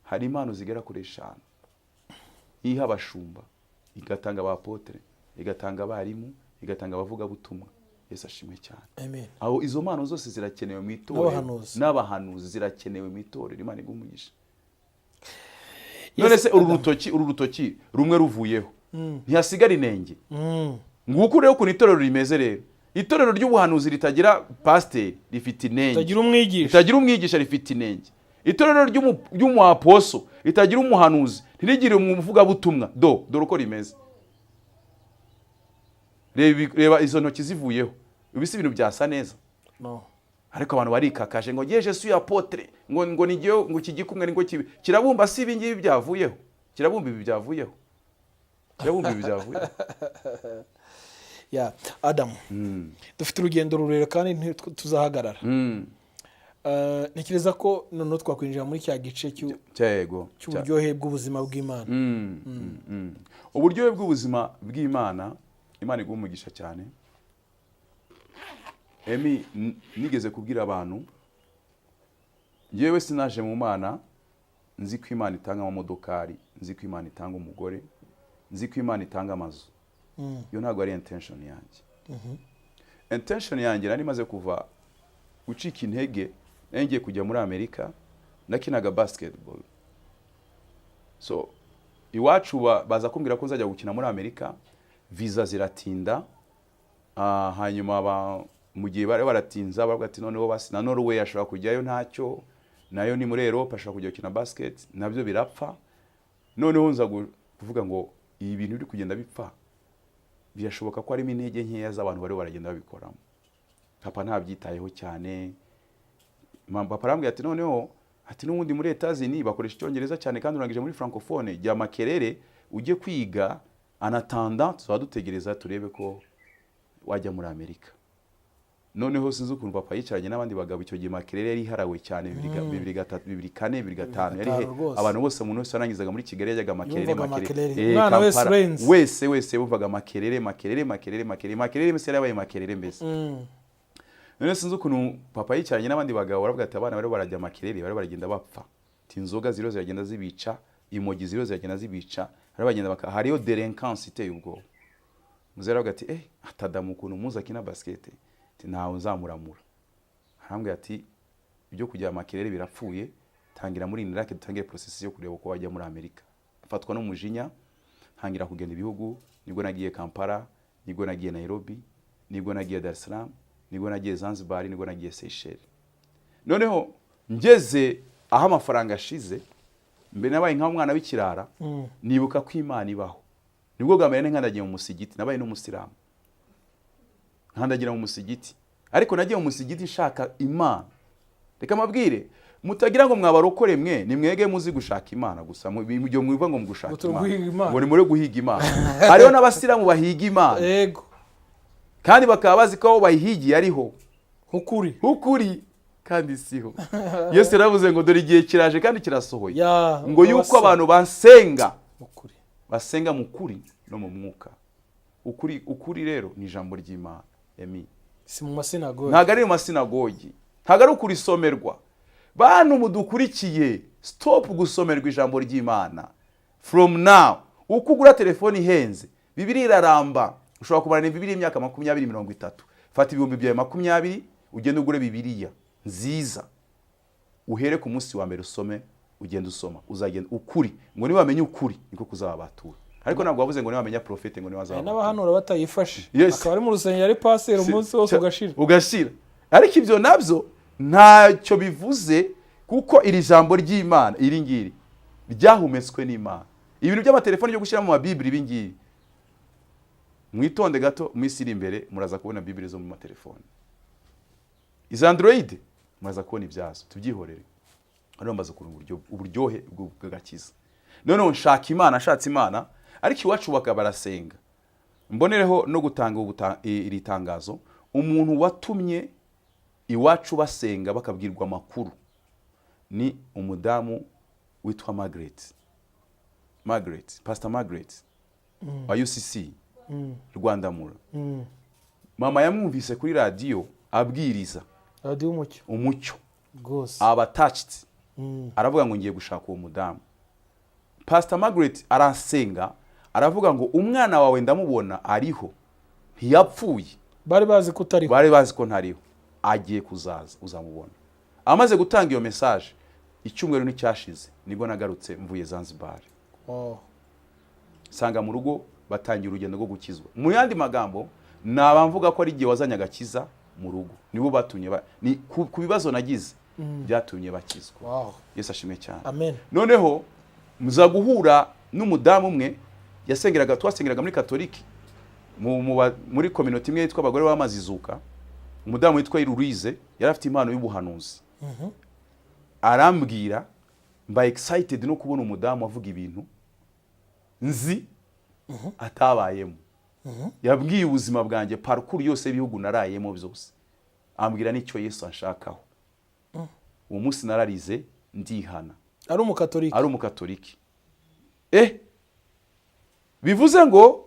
hari impano zigera kuri eshanu. Iha abashumba, igatanga abapotere, igatanga abarimu, igatanga abavugabutumwa. Yesu ashimwe cyane. Amen. Aho izo mpano zose zirakenewe mu itorero. N'abahanuzi. N'abahanuzi zirakenewe mu itorero. Imana iguhe umugisha. None se uru rutoki rumwe ruvuyeho ntihasigara inenge? Nguko rero ukuntu itorero rimeze. Rero itorero ry'ubuhanuzi ritagira pasiteri rifite inenge. Utagira umwigisha. Ritagira umwigisha rifite inenge. Itorero ry'umuaposo ritagira umuhanuzi, ntirigire umuvugabutumwa, do dore uko rimeze. Reba izo ntoki zivuyeho, ibi si ibintu byasa neza? No. Ariko abantu barikakaje ngo ngeje suis apôtre, ngo nigiye, ngo iki gikumwe ngo kibi kirabumba. Si ibi ngibi byavuyeho kirabumba? Ibi byavuyeho kirabumba? Ibi byavuyeho? Ya Adamu, dufite urugendo rurerure kandi ntituzahagarara. Ntekereza ko noneho twakwinjira muri cya gice Cyego. cy'uburyohe bw'ubuzima bw'Imana. Uburyohe bw'ubuzima bw'Imana. Imana iguha umugisha cyane. Emi, nigeze kubwira abantu, yewe, sinaje mu Mana nzi ko Imana itanga amamodokari, nzi ko Imana itanga umugore, nzi ko Imana itanga amazu. Iyo ntabwo ari intention yanjye. Intention yanjye, nari maze kuva gucika intege, nari ngiye kujya muri Amerika. Nakinaga basketball, so iwacu baza kumbwira ko nzajya gukina muri Amerika, visa ziratinda. Hanyuma mu gihe bari baratinza baravuga ati noneho basi na Norway ashobora kujyayo, ntacyo, nayo ni muri Europe, ashobora kujya gukina basket. Nabyo birapfa. Noneho nza kuvuga ngo ibi bintu biri kugenda bipfa, birashoboka ko harimo intege nkeya z'abantu bari baragenda babikoramo. Papa ntabyitayeho cyane. Papa arambwira ati noneho, ati n'ubundi muri Etazini bakoresha Icyongereza cyane kandi urangije muri francophone, jya Makerere ujye kwiga, en attendant tuzaba dutegereza turebe ko wajya muri Amerika. Noneho sinzi ukuntu papa yicaranye n'abandi bagabo. Icyo gihe Makerere yari iharawe cyane, 2003, 2004, 2005, yari 2005 rwose. Abantu bose, umuntu wese warangizaga muri Kigali yajyaga Makerere. Yumvaga Makerere. Makerere. Umwana wese Kampala. urenze. Wese wese yumvaga Makerere, Makerere, Makerere, Makerere, Makerere. Mbese yarabaye Makerere mbese. None sinzi ukuntu papa yicaranye n'abandi bagabo baravuga ati abana bari barajya Makerere bari baragenda bapfa, ati inzoga ziriho ziragenda zibica, imogi ziriho ziragenda zibica, bari bagenda baka hariyo délinquance iteye ubwoba. Muzehe aravuga ati atadamu ukuntu muzi akina basket, ati ntawe nzamuramura. Arambwira ati ibyo kujya Makerere birapfuye, tangira muri INILAK, dutangire processus yo kureba uko wajya muri Amerika. Afatwa n'umujinya, ntangira kugenda ibihugu. Nibwo nagiye Kampala, nibwo nagiye Nairobi, nibwo nagiye Dar es Salaam. Nibwo nagiye Zanzibar, nibwo nagiye Seychelles. Noneho ngeze aho amafaranga ashize, mbere nabaye nk'umwana w'ikirara. Nibuka ko Imana ibaho. Nibwo bwa mbere nkandagiye mu musigiti. Nabaye n'umusilamu, nkandagira mu musigiti, ariko nagiye mu musigiti nshaka Imana. Reka mabwire, mutagira ngo mwabarokore mwe ni mwege muzi gushaka Imana gusa. Ibyo mwivuga ngo mugushaka Ngo turi guhiga Imana, Imana. ngo ni muri guhiga Imana. Hariho n'abasilamu bahiga Imana kandi bakaba bazi ko aho bayihigiye ariho ukuri. Ukuri, kandi siho. Yesu yaravuze ngo: "Dore igihe kiraje kandi kirasohoye, ngo yuko abantu basenga ukuri, basenga mu kuri no mu mwuka." Ukuri, ukuri rero ni ijambo ry'Imana, Emi. Si mu masinagogi. Ntabwo ari mu masinagogi, ntabwo ari ukurisomerwa. Bantu mudukurikiye, stop gusomerwa ijambo ry'Imana. From now, uko ugura telefone ihenze, Bibiri iraramba. Ushobora kumarana Bibiri imyaka 20, 30. Fata ibihumbi byawe 20, ugende ugure Bibiliya nziza, uhere ku munsi wa mbere usome, ugende usoma, uzagenda ukuri. Ngo niwamenya ukuri niko kuzababatura. Ariko ntabwo wavuze ngo niwamenya profete ngo Hari niwazababatura. n'abahanura batayifashe, akaba ari mu rusengero ari paseri umunsi wose ugashira. Ugashira. Ariko ibyo nabyo ntacyo bivuze, kuko iri jambo ry'Imana, iri ngiri ryahumetswe n'Imana. Ibintu by'amatelefoni byo gushyira mu mabibiri, ibi ngibi mwitonde gato. Mu isi iri imbere muraza kubona bibiri zo mu matelefoni, iza Android muraza kubona ibyazo. Tubyihorere. Hano bamaze kurunga uburyohe bw'agakiza. Noneho nshaka Imana, ashatse Imana, ariko iwacu bakaba barasenga. Mbonereho no gutanga iri tangazo: umuntu watumye iwacu basenga, bakabwirwa amakuru, ni umudamu witwa Margaret, Margaret, Pastor Margaret wa UCC Rwandamura. Mama yamwumvise kuri radiyo abwiriza. Radiyo Umucyo. Umucyo. Rwose. Aba touched, aravuga ngo: "Ngiye gushaka uwo mudamu." Pastor Margaret arasenga, aravuga ngo: "Umwana wawe ndamubona ariho, ntiyapfuye." Bari bazi ko utariho. Bari bazi ko ntariho. "Agiye kuzaza, uzamubona." Amaze gutanga iyo message, icyumweru nticyashize nibwo nagarutse mvuye Zanzibar. Nsanga mu rugo batangiye urugendo rwo gukizwa. Mu yandi magambo, naba mvuga ko ari igihe wazanye agakiza mu rugo, nibo batumye ni ku bibazo nagize byatumye bakizwa. Yesu ashimwe cyane. Amen. Noneho muza guhura n'umudamu umwe yasengeraga, twasengeraga muri Katoliki, muri communauté imwe yitwa Abagore b'Amazizuka. Umudamu witwa Louise yari afite impano y'ubuhanuzi. Arambwira, mba excited no kubona umudamu avuga ibintu nzi atabayemo. Yabwiye ubuzima bwanjye, parcours yose y'ibihugu narayemo byose, ambwira n'icyo Yesu anshakaho. Uwo munsi nararize, ndihana. Ari Umukatolika? Ari Umukatoliki. Bivuze ngo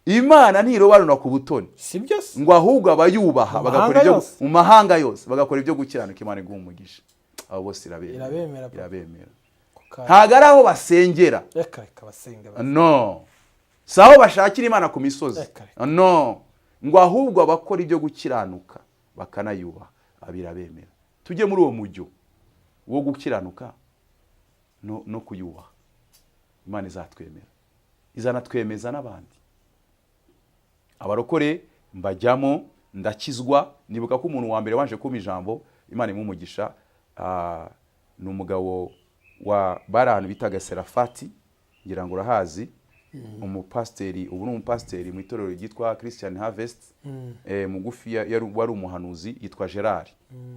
Imana ntirobanura ku butoni. Si byo se? Ngo ahubwo abayubaha Mu bagakora mahanga ibyo yose. Mu mahanga yose bagakora ibyo gukiranuka, Imana iguha umugisha. Abo bose irabemera. Irabemera, papa. Irabemera. Kuka- Ntabwo ari aho basengera. Reka reka, basenga. No, si aho bashakira Imana ku misozi. Reka, reka. No, ngo ahubwo abakora ibyo gukiranuka bakanayubaha, abirabemera. Tujye muri uwo mujyo wo gukiranuka no kuyubaha, Imana izatwemera, izanatwemeza n'abandi. Abarokore mbajyamo, ndakizwa. Nibuka ko umuntu wa mbere wanje kumpa ijambo, Imana imuha umugisha, ni umugabo wa bari ahantu bitaga Serafati, ngira ngo urahazi, umupasiteri, ubu ni umupasiteri mu itorero ryitwa Christian Harvest, mugufi, wari umuhanuzi, yitwa Gerard.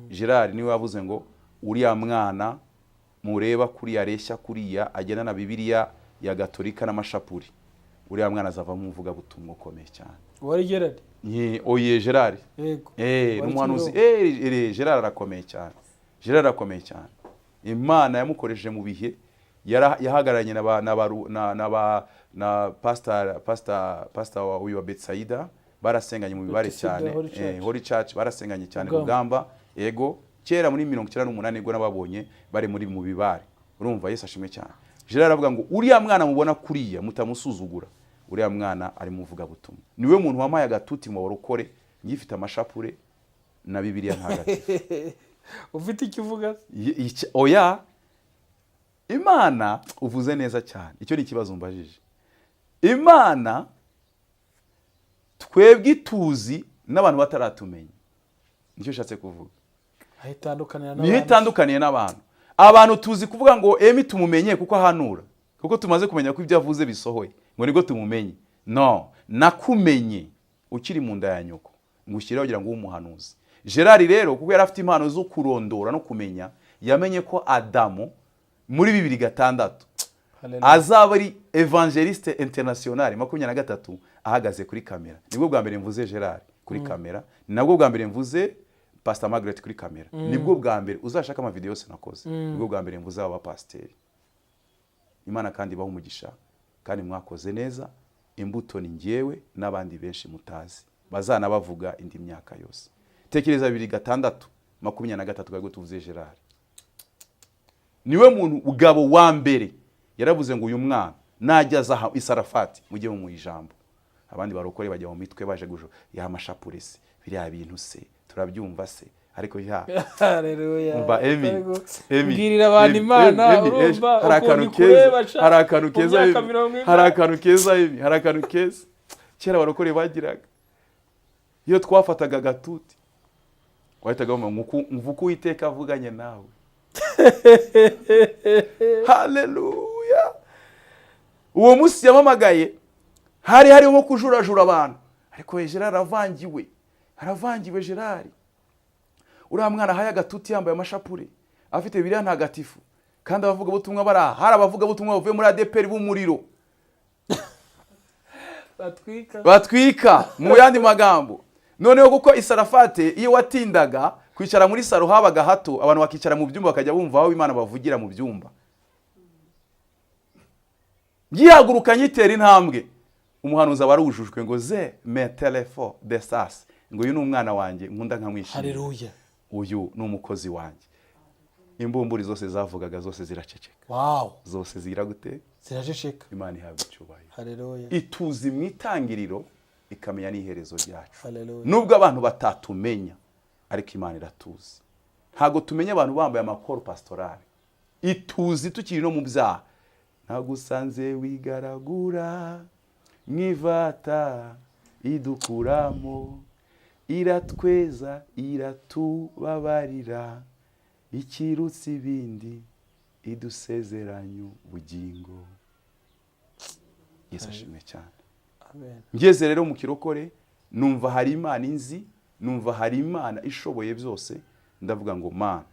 Gerard niwe wavuze ngo: "Uriya mwana mureba kuriya areshya kuriya, agenda na Bibiliya ya Gatolika n'amashapuri, uriya mwana azavamo umuvugabutumwa ukomeye cyane." Wari Gerard? Oye, Gerard. Yego. Ni Wari umuhanuzi. Kimironko. Gerard arakomeye cyane, Gerard arakomeye cyane. Imana yamukoresheje mu bihe yahagararanye na ba na ba na na ba na pastor wa uyu wa Betsaida, barasenganye mu bibare Bethsaida, cyane. Holy Church. Holy Church, barasenganye cyane. Rugamba. Rugamba, yego. Kera muri 98 nibwo nababonye bari muri mu bibare. Urumva, Yesu ashimwe cyane. Gerard aravuga ngo: "Uriya mwana mubona kuriya, mutamusuzugura, uriya mwana ari mu vugabutumwa." Niwe muntu wampaye agatuti mu barokore ngifite amashapure na Bibiliya ntagatifu. Ufite icyo uvuga? Oya, Imana, uvuze neza cyane. Icyo ni ikibazo mbajije. Imana twebwe ituzi. N'abantu bataratumenya, nicyo nshatse kuvuga. Aho itandukanira Niho n'abandi. itandukaniye n'abantu. Abantu tuzi kuvuga ngo Emi tumumenye kuko ahanura, kuko tumaze kumenya ko ibyo avuze bisohoye, ngo nibwo tumumenye. No nakumenye ukiri mu nda ya nyoko, ngo ushyireho kugira ngo ube umuhanuzi. Gerard rero, kuko yari afite impano zo kurondora no kumenya, yamenye ko Adamu muri 2006 Hallelujah. azaba ari évangéliste international 23 ahagaze kuri kamera. Nibwo bwa mbere mvuze Gerard kuri kamera, ni nabwo bwa mbere mvuze Pastor Margaret kuri kamera, nibwo bwa mbere uzashaka amavideo yose nakoze, nibwo bwa mbere mvuze aba bapasiteri. Imana kandi ibaha umugisha, kandi mwakoze neza. Imbuto ni ngewe n'abandi benshi mutazi bazanabavuga indi myaka yose. Tekereza 2006, 23, twari tuvuze Gerard niwe muntu ugabo wa mbere yaravuze ngo uyu mwana najya aza aha i Sarafati mujye mu ijambo. Abandi barokore bajya mu mitwe baje gujo ya mashapure se, biriya bintu se turabyumva se, ariko ya Haleluya. Umva Emi, Emi, Mbwirira abantu Emi, Imana, Emi, Emi, urumva hari akantu ukuntu ikureba keza sha, hari akantu mu keza myaka Emi, 40. hari akantu keza Emi, hari akantu keza kera abarokore bagiraga. Iyo twafataga agatuti wahitaga wumva ngo umva uko Uwiteka avuganye nawe. Haleluya! Uwo munsi yamamagaye hari harimo kujurajura abantu, ariko Gerard aravangiwe, aravangiwe. Gerard, uriya mwana ahaye agatuti, yambaye amashapure, afite Bibiliya ntagatifu, kandi abavugabutumwa bari aha, hari abavugabutumwa bavuye muri ADEPR b'umuriro. Batwika. Batwika mu yandi magambo. Noneho kuko isarafate iyo watindaga kwicara muri saro habaga hato, abantu bakicara mu byumba, bakajya bumva aho Imana bavugira mu byumba. Ngihaguruka nyitera intambwe, umuhanuzi aba arujujwe ngo ze metelefo de sas, ngo uyu ni umwana wanjye nkunda nkamwishimira. Haleluya. Uyu ni umukozi wanjye. Imbumburi zose zavugaga zose ziraceceka. Zose zigira gute? Ziraceceka. Imana ihabwa icyubahiro. Haleluya. Ituzi mu itangiriro, ikamenya n'iherezo ryacu. Haleluya. Nubwo abantu batatumenya, ariko Imana iratuzi. Ntabwo tumenya abantu bambaye amakoro pastorale, ituzi tukiri no mu byaha. Nagusanze wigaragura mw'ivata, idukuramo, iratweza, iratubabarira, ikirutse ibindi idusezeranya ubugingo. Yesu ashimwe cyane. Amen. Ngeze rero mu kirokore, numva hari Imana inzi, numva hari Imana ishoboye byose. Ndavuga ngo Mana,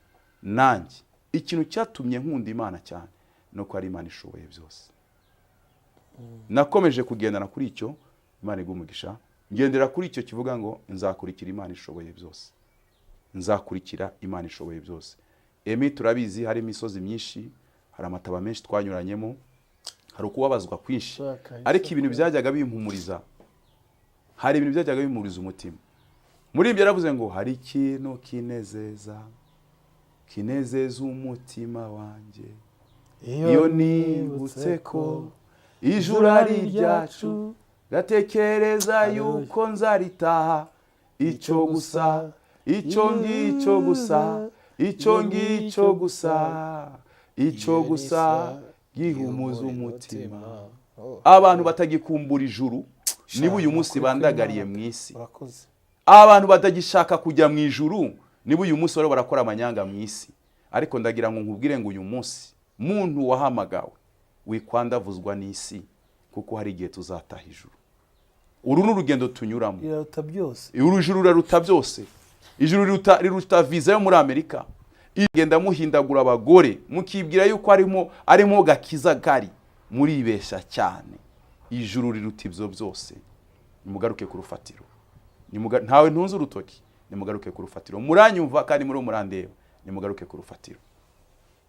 nanjye ikintu cyatumye nkunda Imana cyane ni uko ari Imana ishoboye byose. Nakomeje kugendana kuri icyo. Imana iguha umugisha. Ngendera kuri icyo kivuga ngo nzakurikira Imana ishoboye byose, nzakurikira Imana ishoboye byose. Emi, turabizi, hari imisozi myinshi, hari amataba menshi twanyuranyemo, hari ukubabazwa kwinshi. Shaka, ariko ibintu byajyaga bimpumuriza, hari ibintu byajyaga bimpumuriza umutima. Muri ibyo yaravuze ngo hari ikintu kinezeza, kinezeza umutima wanjye iyo nibutse ko ijuru ari iryacu, gatekereza yuko nzaritaha. Icyo gusa, icyo ngicyo gusa, icyo ngicyo gusa, icyo gusa gihumuza umutima. Abantu batagikumbura ijuru niba uyu munsi bandagariye mu isi. Urakoze. Abantu batagishaka kujya mu ijuru niba uyu munsi bariho barakora amanyanga mu isi. Ariko ndagira ngo nkubwire ngo uyu munsi, muntu wahamagawe, wikwandavuzwa n'isi, kuko hari igihe tuzataha ijuru. Uru ni urugendo tunyuramo. Iraruta byose. Uru juru riraruta byose. Ijuru riruta viza yo muri Amerika. Igenda muhindagura abagore, mukibwira yuko arimo gakiza kari, muribeshya cyane. Ijuru riruta ibyo byose. Nimugaruke ku rufatiro. Ntawe ntunze urutoki. Nimugaruke ku rufatiro. Muranyumva kandi muri murandeba, nimugaruke ku rufatiro.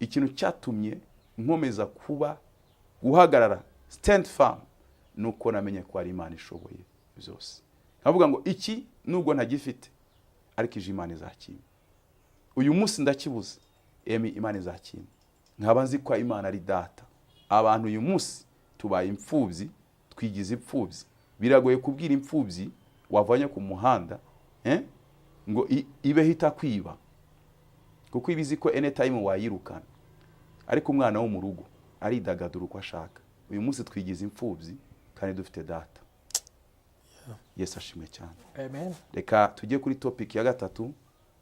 Ikintu cyatumye nkomeza kuba guhagarara stand firm ni uko namenye ko hari Imana ishoboye byose. Nkavuga ngo iki nubwo ntagifite, ariko ije Imana izakimpa. Uyu munsi ndakibuze, emi, Imana izakimpa. Nkaba nzi ko Imana ari data. Abantu uyu munsi tubaye imfubyi, twigize imfubyi. Biragoye kubwira imfubyi wavanye ku muhanda, ngo ibeho itakwiba, kuko iba izi ko anytime wayirukana. Ariko umwana wo mu rugo aridagadura uko ashaka. Uyu munsi twigize imfubyi kandi dufite data. Yesu ashimwe cyane. Amen. Reka tujye kuri topic ya gatatu,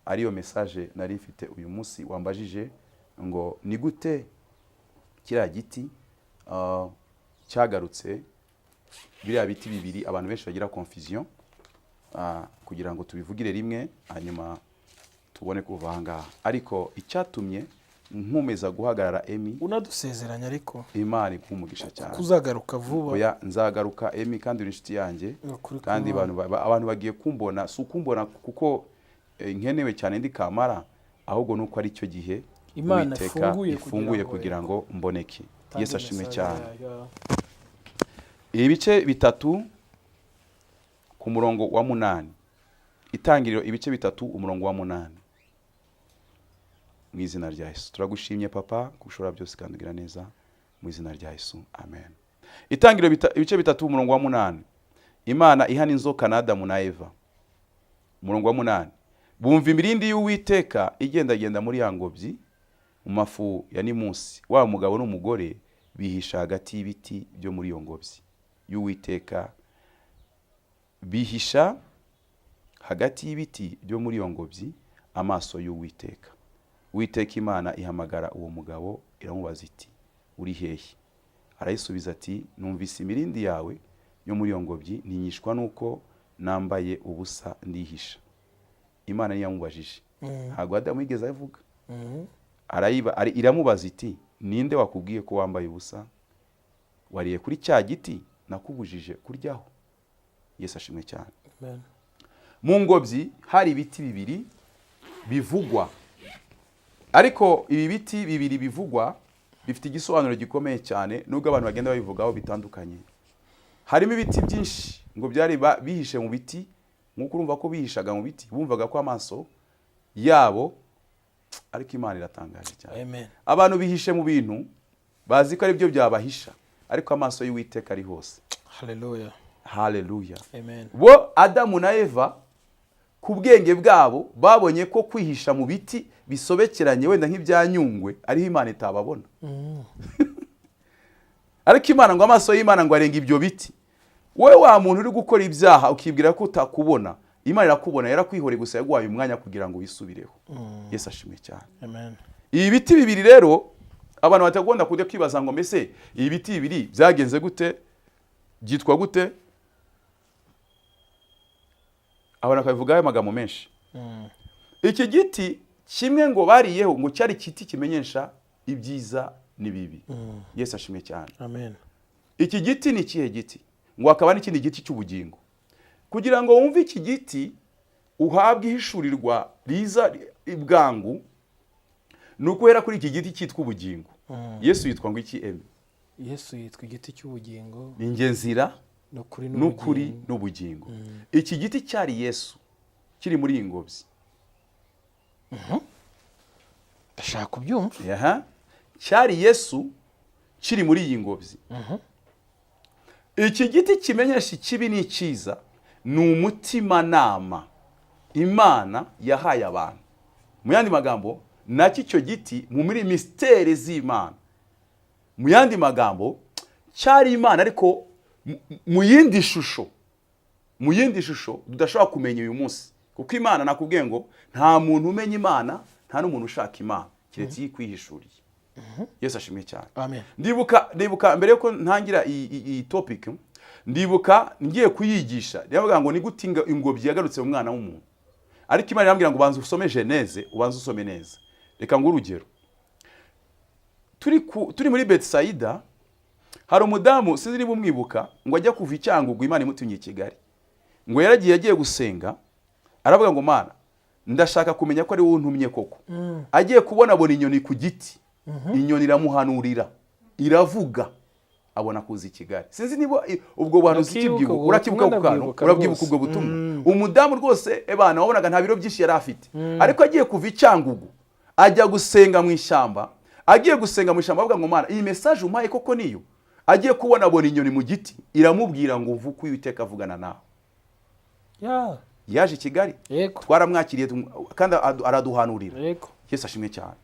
ariyo message nari mfite uyu munsi. Wambajije ngo ni gute kiriya giti cyagarutse, biriya biti bibiri. Abantu benshi bagira confusion, kugira ngo tubivugire rimwe, hanyuma tubone kuva aha ngaha. Ariko icyatumye nkomeza guhagarara, Emi, Unadusezeranya ariko. Imana iguhe umugisha cyane. Kuzagaruka vuba. Oya, nzagaruka, Emi, kandi uri inshuti yanjye. Ni ukuri Kandi kw'Imana. abantu bagiye kumbona, si ukumbona kuko nkenewe cyane ndi kamara, ahubwo nuko ari cyo gihe Imana Uwiteka ifunguye ifunguye kugira ngo kugira ngo mboneke. Tange Yesu ashimwe message cyane. yayo. Ibice 3 ku murongo wa 8. Itangiriro ibice 3, umurongo wa 8. Mu izina rya Yesu, turagushimye Papa, kuko ushobora byose kandi ugira neza. Mu izina rya Yesu, amen. Itangiriro ibice 3, umurongo wa 8. Imana ihana inzoka na Adamu na Eva. Umurongo wa 8: bumva imirindi y'Uwiteka igendagenda muri ya ngobyi mu mafu ya nimunsi, wa mugabo n'umugore bihisha hagati y'ibiti byo muri iyo ngobyi y'Uwiteka, bihisha hagati y'ibiti byo muri iyo ngobyi amaso y'Uwiteka. Uwiteka Imana ihamagara uwo mugabo, iramubaza iti: "Uri hehe?" Arayisubiza ati: "Numvise imirindi yawe yo muri iyo ngobyi, ntinyishwa nuko nambaye ubusa, ndihisha." Imana niyo yamubajije, ntabwo Adamu yigeze avuga. Iramubaza iti: "Ninde wakubwiye ko wambaye ubusa? Wariye kuri cya giti nakubujije kuryaho?" Yesu ashimwe cyane. Amen. Mu ngobyi hari ibiti bibiri bivugwa, ariko ibi biti bibiri bivugwa bifite igisobanuro gikomeye cyane, nubwo abantu bagenda babivugaho bitandukanye. Harimo ibiti byinshi ngo byari bihishe mu biti, nk'uko urumva ko bihishaga mu biti, bumvaga ko amaso yabo. Ariko Imana iratangaje cyane. Amen. Abantu bihishe mu bintu bazi ko ari byo byabahisha, ariko amaso y'Uwiteka ari hose. Hallelujah. Haleluya. Amen. Bo Adamu na Eva, ku bwenge bwabo, babonye ko kwihisha mu biti bisobekeranye, wenda nk'ibya Nyungwe, ariho Imana itababona. Ariko Imana ngo, amaso y'Imana ngo arenga ibyo biti. Wowe wa muntu uri gukora ibyaha ukibwira ko utakubona, Imana irakubona, yarakwihoreye gusa, yaguhaye umwanya kugira ngo wisubireho. Yesu ashimwe cyane. Amen. Ibi biti bibiri rero, abantu batagomba kujya kwibaza ngo: "Mbese ibi biti bibiri byagenze gute? Byitwa gute?" Abantu bakabivugaho amagambo menshi. Iki giti kimwe ngo bariyeho, ngo cyari igiti kimenyesha ibyiza n'ibibi. Yesu ashimwe cyane. Amen. Iki giti ni ikihe giti? Ngo hakaba n'ikindi giti cy'ubugingo. Kugira ngo wumve iki giti, uhabwe ihishurirwa riza bwangu, ni uguhera kuri iki giti cyitwa ubugingo. Yesu yitwa ngo iki, Emi? Yesu yitwa igiti cy'ubugingo. Ni ingenzira n'ukuri n'ukuri n'ubugingo. N'ubugingo. Iki giti cyari Yesu kiri muri iyi ngobyi. Ndashaka kubyumva. Aha. Cyari Yesu kiri muri iyi ngobyi. Iki giti kimenyesha ikibi n'icyiza ni umutimanama Imana yahaye abantu. Mu yandi magambo, nacyo icyo giti mu muri mystères z'Imana, mu yandi magambo cyari Imana, ariko mu yindi shusho, mu yindi shusho tudashobora kumenya uyu munsi, kuko Imana, nakubwiye ngo nta muntu umenya Imana, nta n'umuntu ushaka Imana keretse iyo ikwihishuriye. Yesu ashimwe cyane. Amen. Ndibuka mbere yuko ntangira iyi topic, ndibuka ngiye kuyigisha, ndavuga ngo ni gute ingobyi yagarutse mu mwana w'umuntu? Ariko Imana irambwira ngo: "Ubanze usome Genèse, ubanze usome neza." Reka nguhe urugero. Turi muri Betsayida, hari umudamu, sinzi niba umwibuka, ngo ajya kuva i Cyangugu, Imana imutumye i Kigali. Ngo yaragiye, agiye gusenga, aravuga ngo: "Mana, ndashaka kumenya ko ari wowe untumye koko." Agiye kubona, abona inyoni ku giti, inyoni iramuhanurira, iravuga, abona kuza i Kigali. Sinzi niba ubwo buhanuzi Ndabyibuka. ukibwibuka. Ubwo Urakibuka butumwa. ako kantu? Ndabwibuka Urabwibuka rwose. ubwo butumwa? Umudamu rwose, ebana, wabonaga nta biro byinshi yari afite, ariko agiye kuva i Cyangugu ajya gusenga mu ishyamba. Agiye gusenga mu ishyamba avuga ngo: "Mana, iyi message umpaye koko niyo?" Agiye kubona, abona inyoni mu giti, iramubwira ngo: "Mvuke Uwiteka avugana nawe." Yaje i Kigali. Twaramwakiriye kandi araduhanurira. Yesu ashimwe cyane.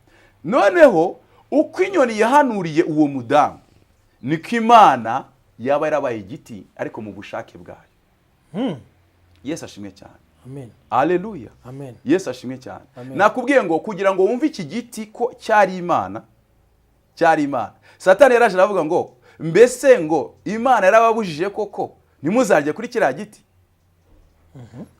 Noneho uko inyoni yahanuriye uwo mudamu, niko Imana yaba yarabaye igiti, ariko mu bushake bwayo. Yesu ashimwe cyane. Amen. Aleluya. Amen. Yesu ashimwe cyane. Amen. Nakubwiye ngo kugira ngo wumve iki giti ko cyari Imana, cyari Imana. Satani yaraje aravuga ngo: "Mbese ngo Imana yarababujije koko ntimuzarye kuri kiriya giti?"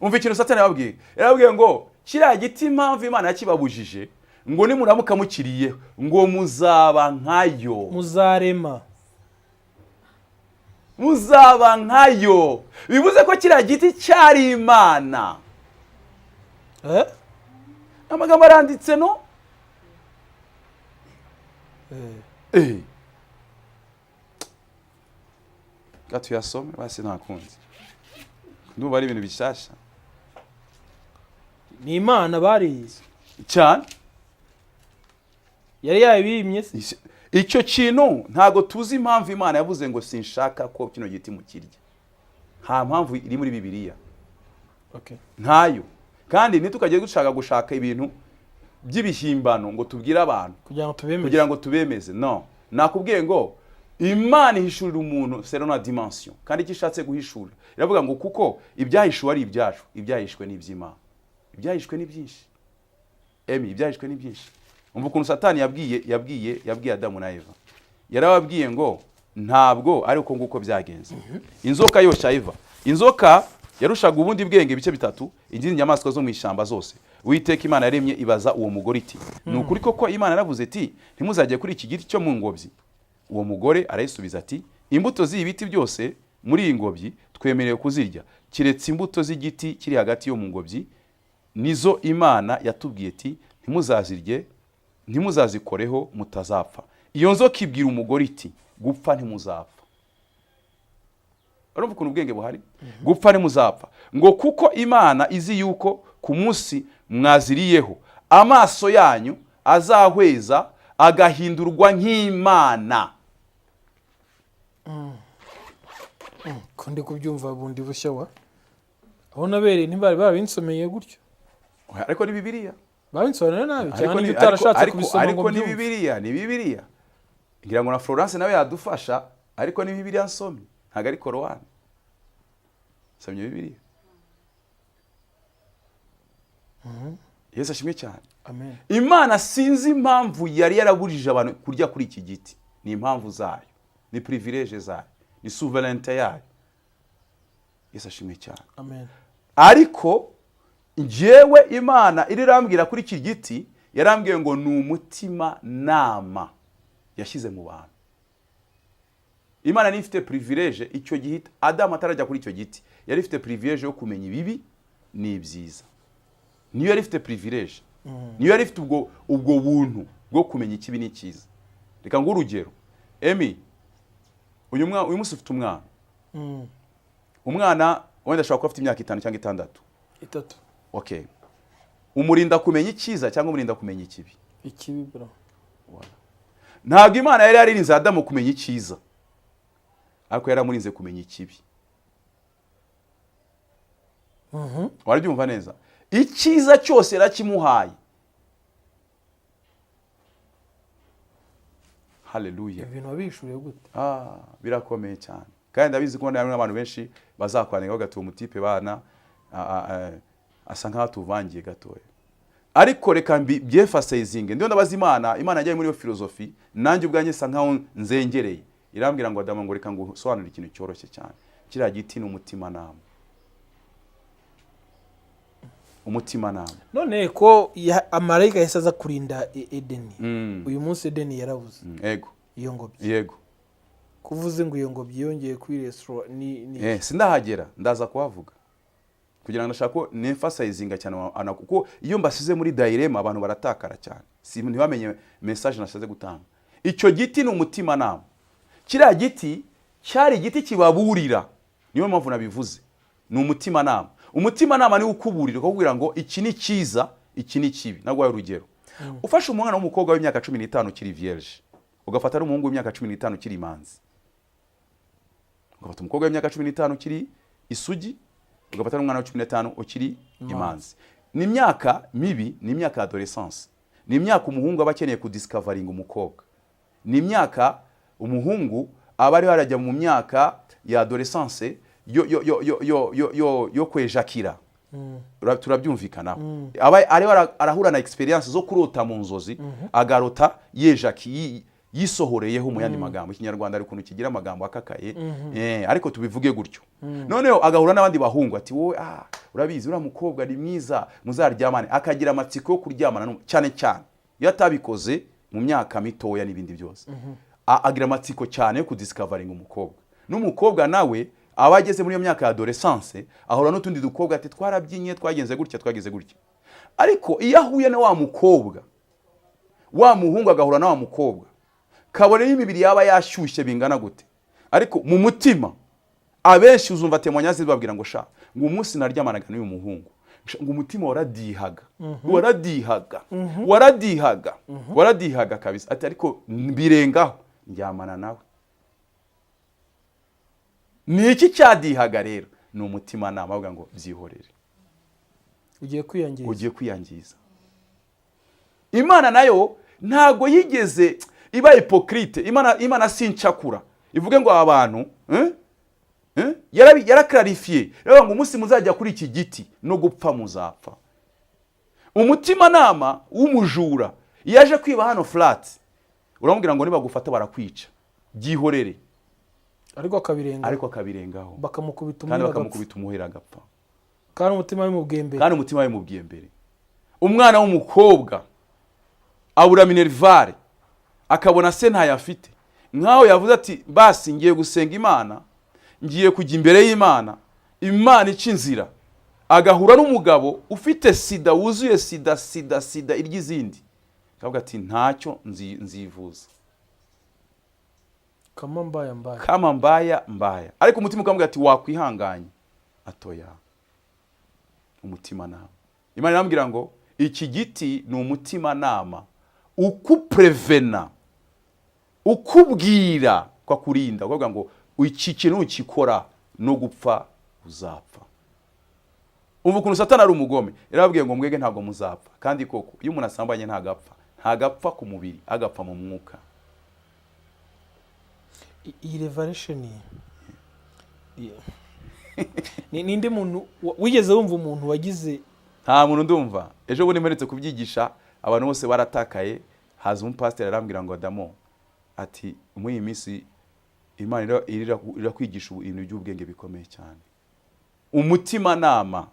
Umva ikintu Satani yababwiye. Yarababwiye ngo kiriya giti, impamvu Imana yakibabujije, ngo nimuramuka mukiriyeho ngo muzaba nkayo. Muzarema. Muzaba nkayo. Bivuze ko kiriya giti cyari Imana. Eh? Amagambo aranditse, no? Eh. Reka tuyasome basi, ntakunze ndumva ari ibintu bishyashya. Ni Imana bariye? Cyane. Yari yabimye se? Icyo kintu ntabwo tuzi impamvu Imana yavuze ngo sinshaka ko kino giti mukirya. Nta mpamvu iri muri Bibiliya. Ntayo. Kandi ntitukajye dushaka gushaka ibintu by'ibihimbano ngo tubwire abantu kugira ngo tubemeze. Kugira ngo tubemeze. No, nakubwiye ngo Imana ihishurira umuntu selon la dimension, kandi icyo ishatse guhishura iravuga ngo kuko ibyahishuwe ari ibyacu, ibyahishwe ni iby'Imana. Ibyahishwe ni byinshi, emi, ibyahishwe ni byinshi. Umva ukuntu Satani yabwiye Adamu na Eva. Yarababwiye ngo ntabwo ari uko nguko byagenze. Inzoka yoshya Eva. Inzoka yarushaga ubundi bwenge ibice bitatu izindi nyamaswa zo mu ishyamba zose Uwiteka Imana yaremye. Ibaza uwo mugore iti: "Ni ukuri koko Imana yaravuze iti: 'Ntimuzajye kuri iki giti cyo mu ngobyi'?" Uwo mugore arayisubiza ati: "Imbuto z'ibi biti byose muri iyi ngobyi twemerewe kuzirya, keretse imbuto z'igiti kiri hagati yo mu ngobyi, nizo Imana yatubwiye iti: 'Ntimuzazirye, ntimuzazikoreho mutazapfa.'" Iyo nzoka ibwira umugore iti: "Gupfa ntimuzapfa." Urumva ukuntu ubwenge buhari? "Gupfa ntimuzapfa," ngo kuko Imana izi yuko ku munsi mwaziriyeho amaso yanyu azahweza agahindurwa nk'Imana. Ko ndi kubyumva bundi bushya wa? Aho nabereye ntibari babinsomeye gutyo. Oya, ariko ni Bibiliya. Babinsobanuriye nabi Ariko cyane ni niba utarashatse ariko, kubisoma ngo ariko ni mbyumve. Bibiliya, ni Bibiliya. Ngira ngo na Florence nawe yadufasha, ariko ni Bibiliya nsomye, ntabwo ari Korowani. Nsomye Bibiliya. Yesu ashimwe cyane. Amen. Imana sinzi impamvu yari yarabujije abantu kurya kuri iki giti. Ni impamvu zayo, ni privilege zayo, ni souveraineté yayo. Yesu ashimwe cyane. Amen. Ariko njyewe Imana iri irambwira kuri iki giti, yarambwiye ngo ni umutima nama yashyize mu bantu. Imana niyo ifite privilege. Icyo gihe Adamu atarajya kuri icyo giti, yari ifite privilege yo kumenya ibibi n'ibyiza. Niyo yari ifite privilege, niyo yari ifite ubwo buntu bwo kumenya ikibi n'icyiza. Reka nguhe urugero, emi. Uyu munsi ufite umwana. Umwana wenda ashobora kuba afite imyaka 5 cyangwa 6. 3. Okay, umurinda kumenya icyiza cyangwa umurinda kumenya ikibi? Ikibi, bro. Ntabwo Imana yari yaririnze Adamu kumenya icyiza, ariko yaramurinze kumenya ikibi. Warabyumva neza? Icyiza cyose yarakimuhaye. Haleluya. Ibintu wabihishuriye gute? Ah, birakomeye cyane, kandi ndabizi ko hari n'abantu benshi bazakwandika bagatuye umutipe bana asa nkaho atuvangiye gatoya, ariko reka byemphasizinge. Ndiyo ndabaza Imana. Imana yajyanye muri iyo filozofi, nanjye ubwanjye sa nkaho nzengereye. Irambwira ngo: "Adamu," ngo, "reka ngusobanurire ikintu cyoroshye cyane. Kiriya giti ni umutimanama, umutimanama." None ko amarayika yahise aza kurinda Edeni, uyu munsi Edeni yarabuze? Ego. Iyo ngobyi. Yego. Kuvuze ngo iyo ngobyi yongeye kuri resitora ni Sindahagera, ndaza kuhavuga kugira ngo ndashaka ko nemphasizinga cyane kuko iyo mbasize muri dilemma abantu baratakara cyane, si ntibamenye message nashatse gutanga. Icyo giti ni umutimanama. Kiriya giti cyari igiti kibaburira, niyo mpamvu nabivuze. Ni umutimanama. Umutimanama niwo ukuburira, ukakubwira ngo iki ni cyiza, iki ni kibi. Naguhaye urugero: ufashe umwana w'umukobwa w'imyaka 15 ukiri vierge, ugafata n'umuhungu w'imyaka 15 ukiri imanzi, ugafata umukobwa w'imyaka 15 ukiri isugi, ugafata n'umwana wa 15 ukiri imanzi, ni imyaka mibi, ni imyaka ya adolescence, ni imyaka umuhungu aba akeneye kudiscoveringa umukobwa, ni imyaka umuhungu aba ariho arajya mu myaka ya adolescence. yo kwejakira. Turabyumvikanaho. Aba ariho arahura na experience zo kurota mu nzozi, agarota yejaki, yisohoreyeho. Mu yandi magambo, Ikinyarwanda hari ukuntu kigira amagambo akakaye, ariko tubivuge gutyo. Noneho agahura n'abandi bahungu, ati: "Wowe, urabizi, uriya mukobwa ni mwiza, muzaryamane." Akagira amatsiko yo kuryamana, cyane cyane iyo atabikoze mu myaka mitoya n'ibindi byose. Agira amatsiko cyane yo kudiscoveringa umukobwa. N'umukobwa nawe aba ageze muri iyo myaka ya adolescence, ahura n'utundi dukobwa, ati: "Twarabyinnye, twagenze gutya, twagenze gutya." Ariko iyo ahuye na wa mukobwa, wa muhungu agahura na wa mukobwa, kabone n'imibiri yaba yashyushye bingana gute, ariko mu mutima, abenshi uzumva témoignage babwira ngo: "Sha, ngo umunsi naryamanaga n'uyu muhungu, sha, ngo umutima waradihaga, waradihaga, waradihaga, waradihaga kabisa." Ati: "Ariko mbirengaho, ndyamana nawe." Ni iki cyadihaga rero? Ni umutimanama bavuga ngo: "Byihorere." Ugiye kwiyangiza. Ugiye kwiyangiza. Imana nayo ntabwo yigeze iba hypocrite. Imana si incakura ivuge ngo aba bantu, eh? Eh? Yaraclarifiye, yaravuga ngo: "Umunsi muzajya kuri iki giti, no gupfa muzapfa." Umutimanama w'umujura iyo aje kwiba hano flat, uramubwira ngo: "Nibagufata barakwica, byihorere." Ariko akabirenga. Ariko akabirengaho. Bakamukubita kandi umuhini agapfa. Bakamukubita umuhera agapfa. Kandi umutima wabimubwiye mbere. Kandi umutima wabimubwiye mbere. Umwana w'umukobwa abura minerval, akabona se ntayo afite, nkaho yavuze ati: "Basi ngiye gusenga Imana, ngiye kujya imbere y'Imana, Imana ica inzira." Agahura n'umugabo ufite sida, wuzuye sida, sida, sida irya izindi, akavuga ati: "Ntacyo, nzivuza." Kama mbaya mbaya. Kama mbaya mbaya. Ariko umutima ukamubwira ati: "Wakwihanganye." Atoya, umutimanama. Imana irambwira ngo iki giti ni umutimanama ukuprevena, ukubwira ko akurinda, ukavuga ngo: "Iki kintu ukikora, no gupfa uzapfa." Umva ukuntu Satani ari umugome. Yarababwiye ngo: "Mwege ntabwo muzapfa." Kandi koko iyo umuntu asambanye ntagapfa, ntagapfa ku mubiri, agapfa mu mwuka. Iyi revelation ninde muntu wigeze wumva umuntu wagize? Nta muntu ndumva. Ejo bundi mperutse kubyigisha, abantu bose baratakaye. Haza umupasiteri arambwira ngo: "Adamo," ati, "muri iyi minsi Imana irakwigisha ibintu by'ubwenge bikomeye cyane." Umutimanama,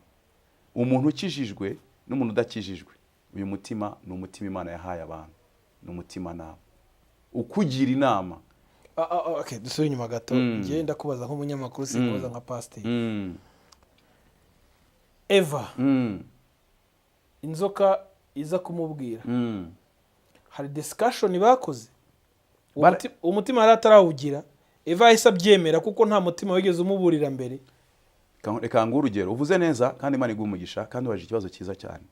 umuntu ukijijwe n'umuntu udakijijwe, uyu mutima ni umutima Imana yahaye abantu, ni umutimanama ukugira inama. Okay, dusubire inyuma gato. Njye ndakubaza nk'umunyamakuru, sinkubaza nka pasiteri. Eva, inzoka iza kumubwira, hari discussion bakoze? Umutima yari atarawugira. Eva yahise abyemera kuko nta mutima wigeze umuburira mbere. Reka nguhe urugero. Uvuze neza, kandi Imana iguhe umugisha, kandi ubajije ikibazo cyiza cyane.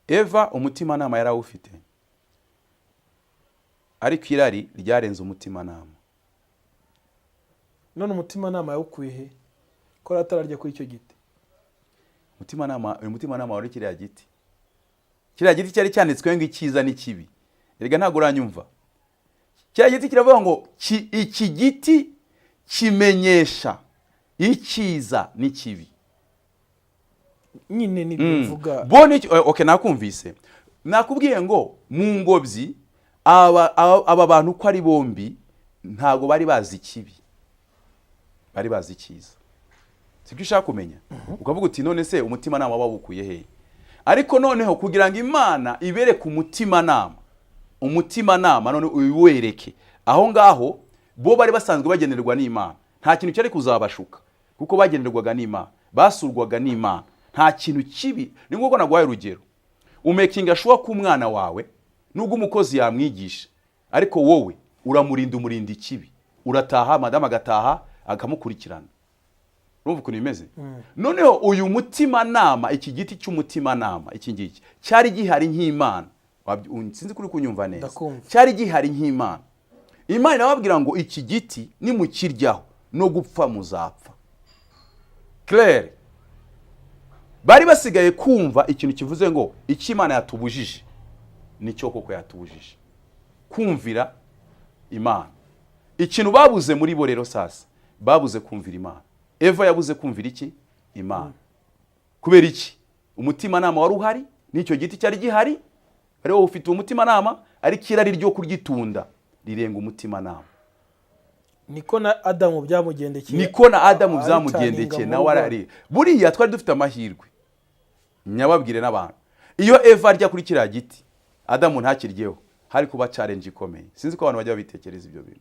Eva umutimanama yari awufite, ariko irari ryarenze umutimanama. None umutimanama yawukuye he ko yari atararya kuri icyo giti? Umutimanama, uyu mutimanama wari kiriya giti, kiriya giti cyari cyanditsweho ngo icyiza n'ikibi. Erega ntabwo uranyumva. Kiriya giti kiravuga ngo iki giti kimenyesha icyiza n'ikibi. Nyine nibyo mvuga. Bo okay, nakumvise. Nakubwiye ngo mu ngobyi aba bantu uko ari bombi ntabwo bari bazi ikibi, bari bazi icyiza. Sibyo ushaka kumenya? Ukavuga uti: "None se umutimanama wawukuye hehe?" Ariko noneho kugira ngo Imana ibereke umutimanama, umutimanama none uwiwereke aho ngaho, bo bari basanzwe bagenerwa n'Imana, nta kintu cyari kuzabashuka kuko bagenerwaga n'Imana, basurwaga n'Imana, nta kintu kibi. Ni nk'uko naguhaye urugero, umakinga sure ko umwana wawe, nubwo umukozi yamwigisha, ariko wowe uramurinda, umurinda ikibi. Urataha, madamu agataha, akamukurikirana. Urumva ukuntu bimeze? Noneho uyu mutimanama, iki giti cy'umutimanama, iki ngiki cyari gihari nk'Imana. Sinzi kuri kunyumva neza. Ndakumva. Cyari gihari nk'Imana. Imana irababwira ngo: "Iki giti nimukiryaho, no gupfa muzapfa." Claire, bari basigaye kumva ikintu kivuze ngo icyo Imana yatubujije nicyo koko yatubujije, kumvira Imana. Ikintu babuze muri bo rero sasa, babuze kumvira Imana. Eva yabuze kumvira iki? Imana. Kubera iki? Umutimanama wari uhari, n'icyo giti cyari gihari, ari wowe ufite umutimanama, ariko irari ryo kuryitunda rirenga umutimanama. Niko na Adamu byamugendekeye. Niko na Adamu Aritaninga byamugendekeye. mu Nawe rugo. Arari buriya twari dufite amahirwe, nyababwire n'abantu, iyo Eva arya kuri kiriya giti, Adamu ntakiryeho, hari kuba challenge ikomeye. Sinzi ko abantu bajya babitekereza ibyo bintu,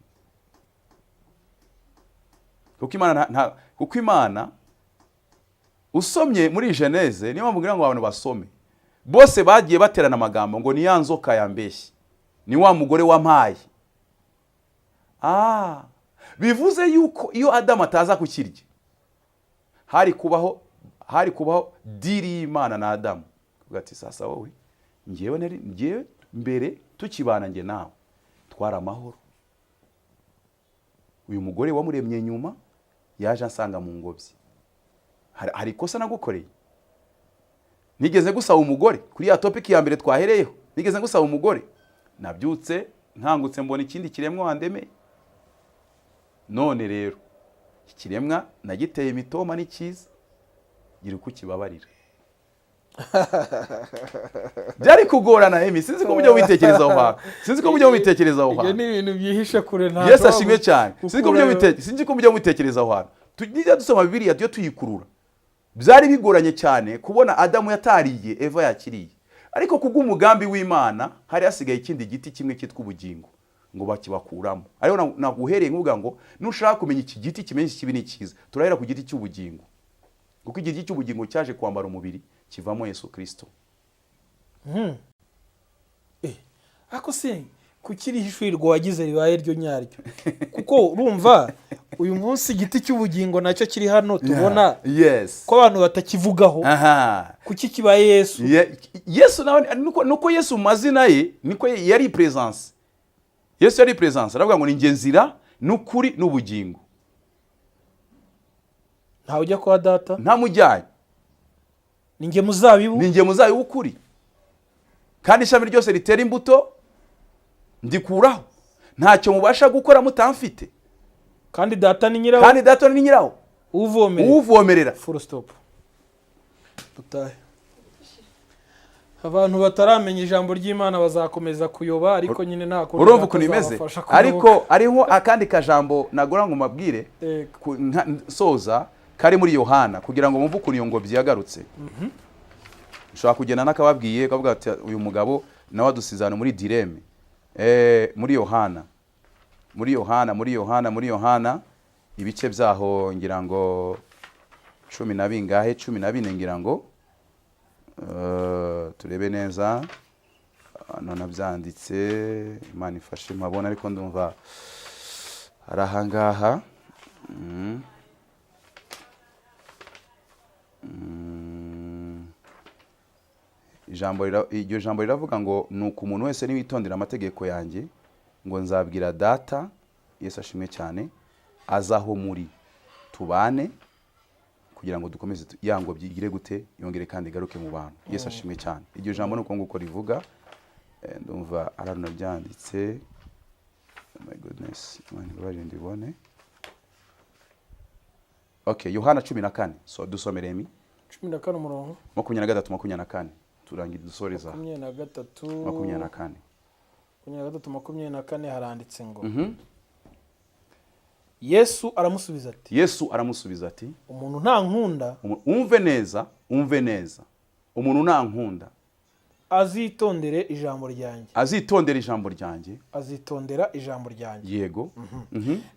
kuko Imana kuko Imana, usomye muri Genèse, niyo mpamvu ngira ngo abantu basome, bose bagiye baterana amagambo ngo ni ya nzoka yambeshye, ni wa mugore wampaye. Bivuze yuko iyo Adamu ataza kukirya, hari kubaho deal y'Imana na Adamu. Kuvuga ati: "Sasa wowe, ngewe nari ngewe mbere tukibana, nge nawe twari amahoro. Uyu mugore wamuremye nyuma, yaje ansanga mu ngobyi. Hari ikosa nagukoreye? Nigeze gusaba umugore?" Kuri ya topic ya mbere twahereyeho, nigeze gusaba umugore? Nabyutse nkangutse mbona ikindi kiremwa wandemeye. None rero iki kiremwa nagiteye imitoma, ni cyiza, gira uko ukibabarira." Byari kugorana. Emi, sinzi ko mujya mubitekereza aho hantu, sinzi ko mujya mubitekereza aho Ibyo hantu. ni ibintu byihishe kure, nta Yesu ashimwe cyane. Sinzi ko mujya mubitekereza aho hantu. Tujya dusoma Bibiliya, tujye tuyikurura. Byari bigoranye cyane kubona Adamu yatariye, Eva yakiriye, ariko kubw'umugambi w'Imana hari hasigaye ikindi giti kimwe cyitwa ubugingo ngo bakibakuramo. Ariko naguhereye nkuvuga ngo nushaka kumenya iki giti kimenya ikibi n'icyiza, turahera ku giti cy'ubugingo, kuko igiti cy'ubugingo cyaje kwambara umubiri, kivamo Yesu Kirisito. Ariko se kuki iri hishurirwa wagize ribaye ryo nyaryo? Kuko urumva uyu munsi igiti cy'ubugingo nacyo kiri hano tubona ko abantu batakivugaho. Kuki kibaye Yesu? Yesu nawe nuko Yesu mu mazina ye niko yari presence. Yesu yari presence, aravuga ngo: "Ni njye nzira n'ukuri n'ubugingo." Ntawe ujya kwa Data ntamujyanye. Ni njye muzabibu. Ni njye muzabibu w'ukuri, kandi ishami ryose ritera imbuto ndikuraho. Ntacyo mubasha gukora mutamfite. Kandi Data ni nyirawo. Kandi Data ni nyirawo. Uvomerera. Uwuvomerera. Full stop, dutahe. Abantu bataramenya ijambo ry'Imana bazakomeza kuyoba, ariko nyine nta kundi. Urumva Data ukuntu imeze? azabafasha kuyoboka. Ariko hariho akandi kajambo nagora ngo mabwire soza, kari muri Yohana, kugira ngo mumve ukuntu iyo ngobyi yagarutse. Ushobora kugenda n'akababwiye kavuga ati: "Uyu mugabo nawe adusize ahantu muri dilemme." Muri Yohana, muri Yohana, muri Yohana, muri Yohana, ibice byaho ngira ngo cumi na bingahe, 14 ngira ngo. Turebe neza hano nabyanditse, Imana ifashe mpabona, ariko ndumva ari ahangaha. Iryo jambo riravuga ngo: "Nuko umuntu wese niwitondera amategeko yanjye, ngo nzabwira Data," Yesu ashimwe cyane, "azaho muri tubane, kugira ngo dukomeze ya ngobyi igire gute? Yongere kandi igaruke mu bantu." Yesu ashimwe cyane. Iryo jambo ni uko nguko rivuga. Ndumva arano byanditse. Oh my goodness, Imana ibabarire ndibone. Okay, Yohana 14. So dusomere, Emi. 14 umurongo. 23, 24, turangira dusoreza. 23. 24. 23, 24, haranditse ngo: Yesu aramusubiza ati: Yesu aramusubiza ati: "Umuntu ntankunda," Umve neza, umve neza, "umuntu nankunda," "azitondere ijambo ryanjye." "Azitondera ijambo ryanjye." "Azitondera ijambo ryanjye." Yego.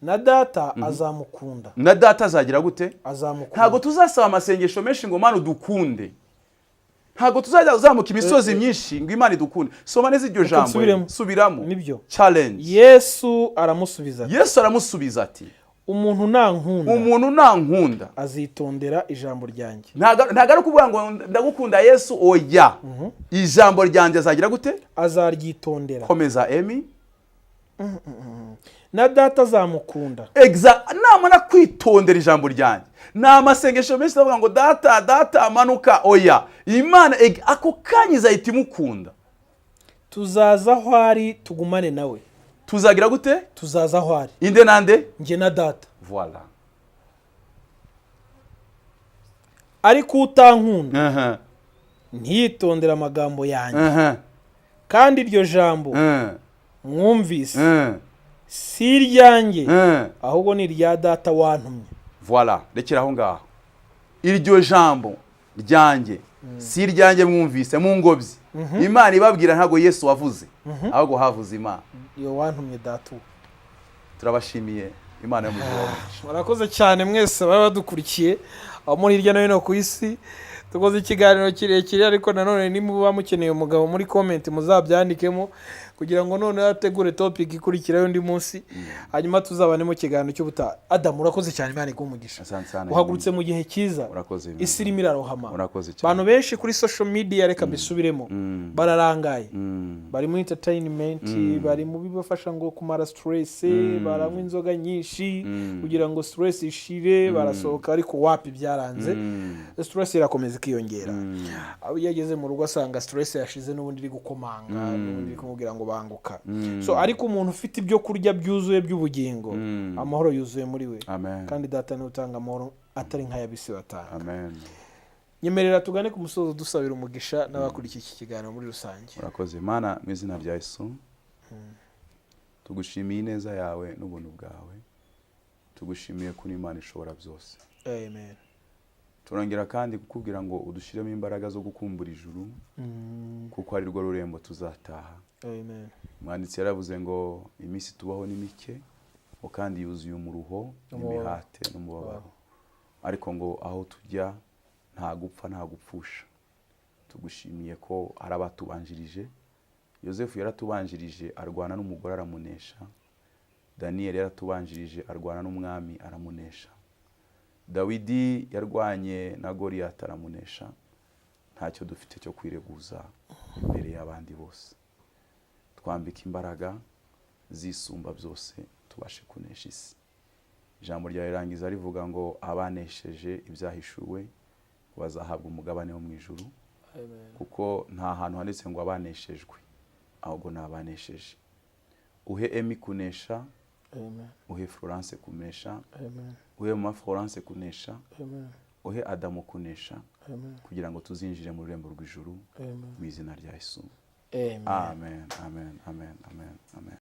"Na Data azamukunda." Na Data azagira gute? Azamukunda. Ntabwo tuzasaba amasengesho menshi ngo: "Mana, udukunde." Ntabwo tuzajya uzamuka imisozi myinshi ngo Imana idukunde. Soma neza iryo Reka jambo. nsubiremo. Subiramo. Nibyo. Challenge. Yesu aramusubiza ati: Yesu aramusubiza ati: "Umuntu nankunda, "Umuntu nankunda, azitondera ijambo ryanjye." Ntabwo ari ukuvuga ngo: "Ndagukunda Yesu." Oya, "Ijambo ryanjye azagira gute?" Azaryitondera. Komeza, Emi. "Na Data azamukunda." Namara kwitondera ijambo ryanjye, ni amasengesho menshi avuga ngo: "Data, Data, manuka." Oya, Imana ako kanya izahita imukunda. "Tuzaza aho ari, tugumane nawe." Tuzagira gute? Tuzaza aho ari. Inde nande? Njye na Data. Voilà. Ariko utankunda ntiyitondere amagambo yanjye, kandi iryo jambo mwumvise si iryanjye, ahubwo ni irya Data wantumye. Voilà, rekera aho ngaho. Iryo jambo ryanjye si iryanjye mwumvise mu ngobyi. Imana ibabwira, ntabwo Yesu wavuze, ahubwo havuze Imana. Iyo wantumye, Data uwo. Turabashimiye, Imana yo mu ijuru. Murakoze cyane mwese baba badukurikiye aho muri hirya no hino ku isi. Tukoze ikiganiro kirekire, ariko nanone nimuba mukeneye umugabo, muri comment muzabyandikemo kugira ngo noneho ategure topic ikurikiraho undi munsi, hanyuma tuzabane mu kiganiro cy'ubutaha. Adamu, urakoze cyane, Imana iguhe umugisha. Asante sana. Uhagurutse mu gihe cyiza. Urakoze. Isi irimo irarohama. Urakoze cyane. Abantu benshi kuri social media, reka mbisubiremo, bararangaye, bari muri entertainment, bari mu bibafasha ngo kumara stress, baranywa inzoga nyinshi kugira ngo stress ishire, barasohoka, ariko wapi, byaranze, stress irakomeza ikiyongera. Aho iyo ageze mu rugo asanga stress yashize, n'ubundi iri gukomanga, n'ubundi iri kumubwira ngo banguka. So ariko umuntu ufite ibyo kurya byuzuye by'ubugingo, amahoro yuzuye muri we. Amen. Kandi Data niwe utanga amahoro atari nk'ay'abisi batanga. Amen. Nyemerera tugane ku musozo, dusabira umugisha n'abakurikiye iki kiganiro muri rusange. Urakoze. Mana, mu izina rya Yesu, tugushimiye ineza yawe n'ubuntu bwawe, tugushimiye ko Imana ishobora byose. Amen. Turongera kandi kukubwira ngo udushyiremo imbaraga zo gukumbura ijuru, kuko ari rwo rurembo tuzataha. Amen. Umwanditsi yaravuze ngo iminsi tubaho ni mike, ngo kandi yuzuye umuruho n'imihate n'umubabaro, ariko ngo aho tujya nta gupfa, nta gupfusha. Tugushimiye ko hari abatubanjirije. Yosefu yaratubanjirije, arwana n'umugore aramunesha. Daniyeli yaratubanjirije, arwana n'umwami aramunesha. Dawidi yarwanye na Goliyati aramunesha. Ntacyo dufite cyo kwireguza imbere y'abandi bose. Twambika imbaraga zisumba byose, tubashe kunesha isi. Ijambo ryawe rirangiza rivuga ngo abanesheje ibyahishuwe bazahabwa umugabane wo mu ijuru. Amen. Kuko nta hantu handitse ngo abaneshejwe, ahubwo ni abanesheje. Uhe Emi kunesha. Amen. Uhe Florence kunesha. Amen. Uhe mama Florence kunesha. Amen. Uhe Adamu kunesha, Amen. kugira ngo tuzinjire mu rurembo rw'ijuru. Amen. Mu izina rya Yesu. Amen. Amen, amen, amen, amen, amen.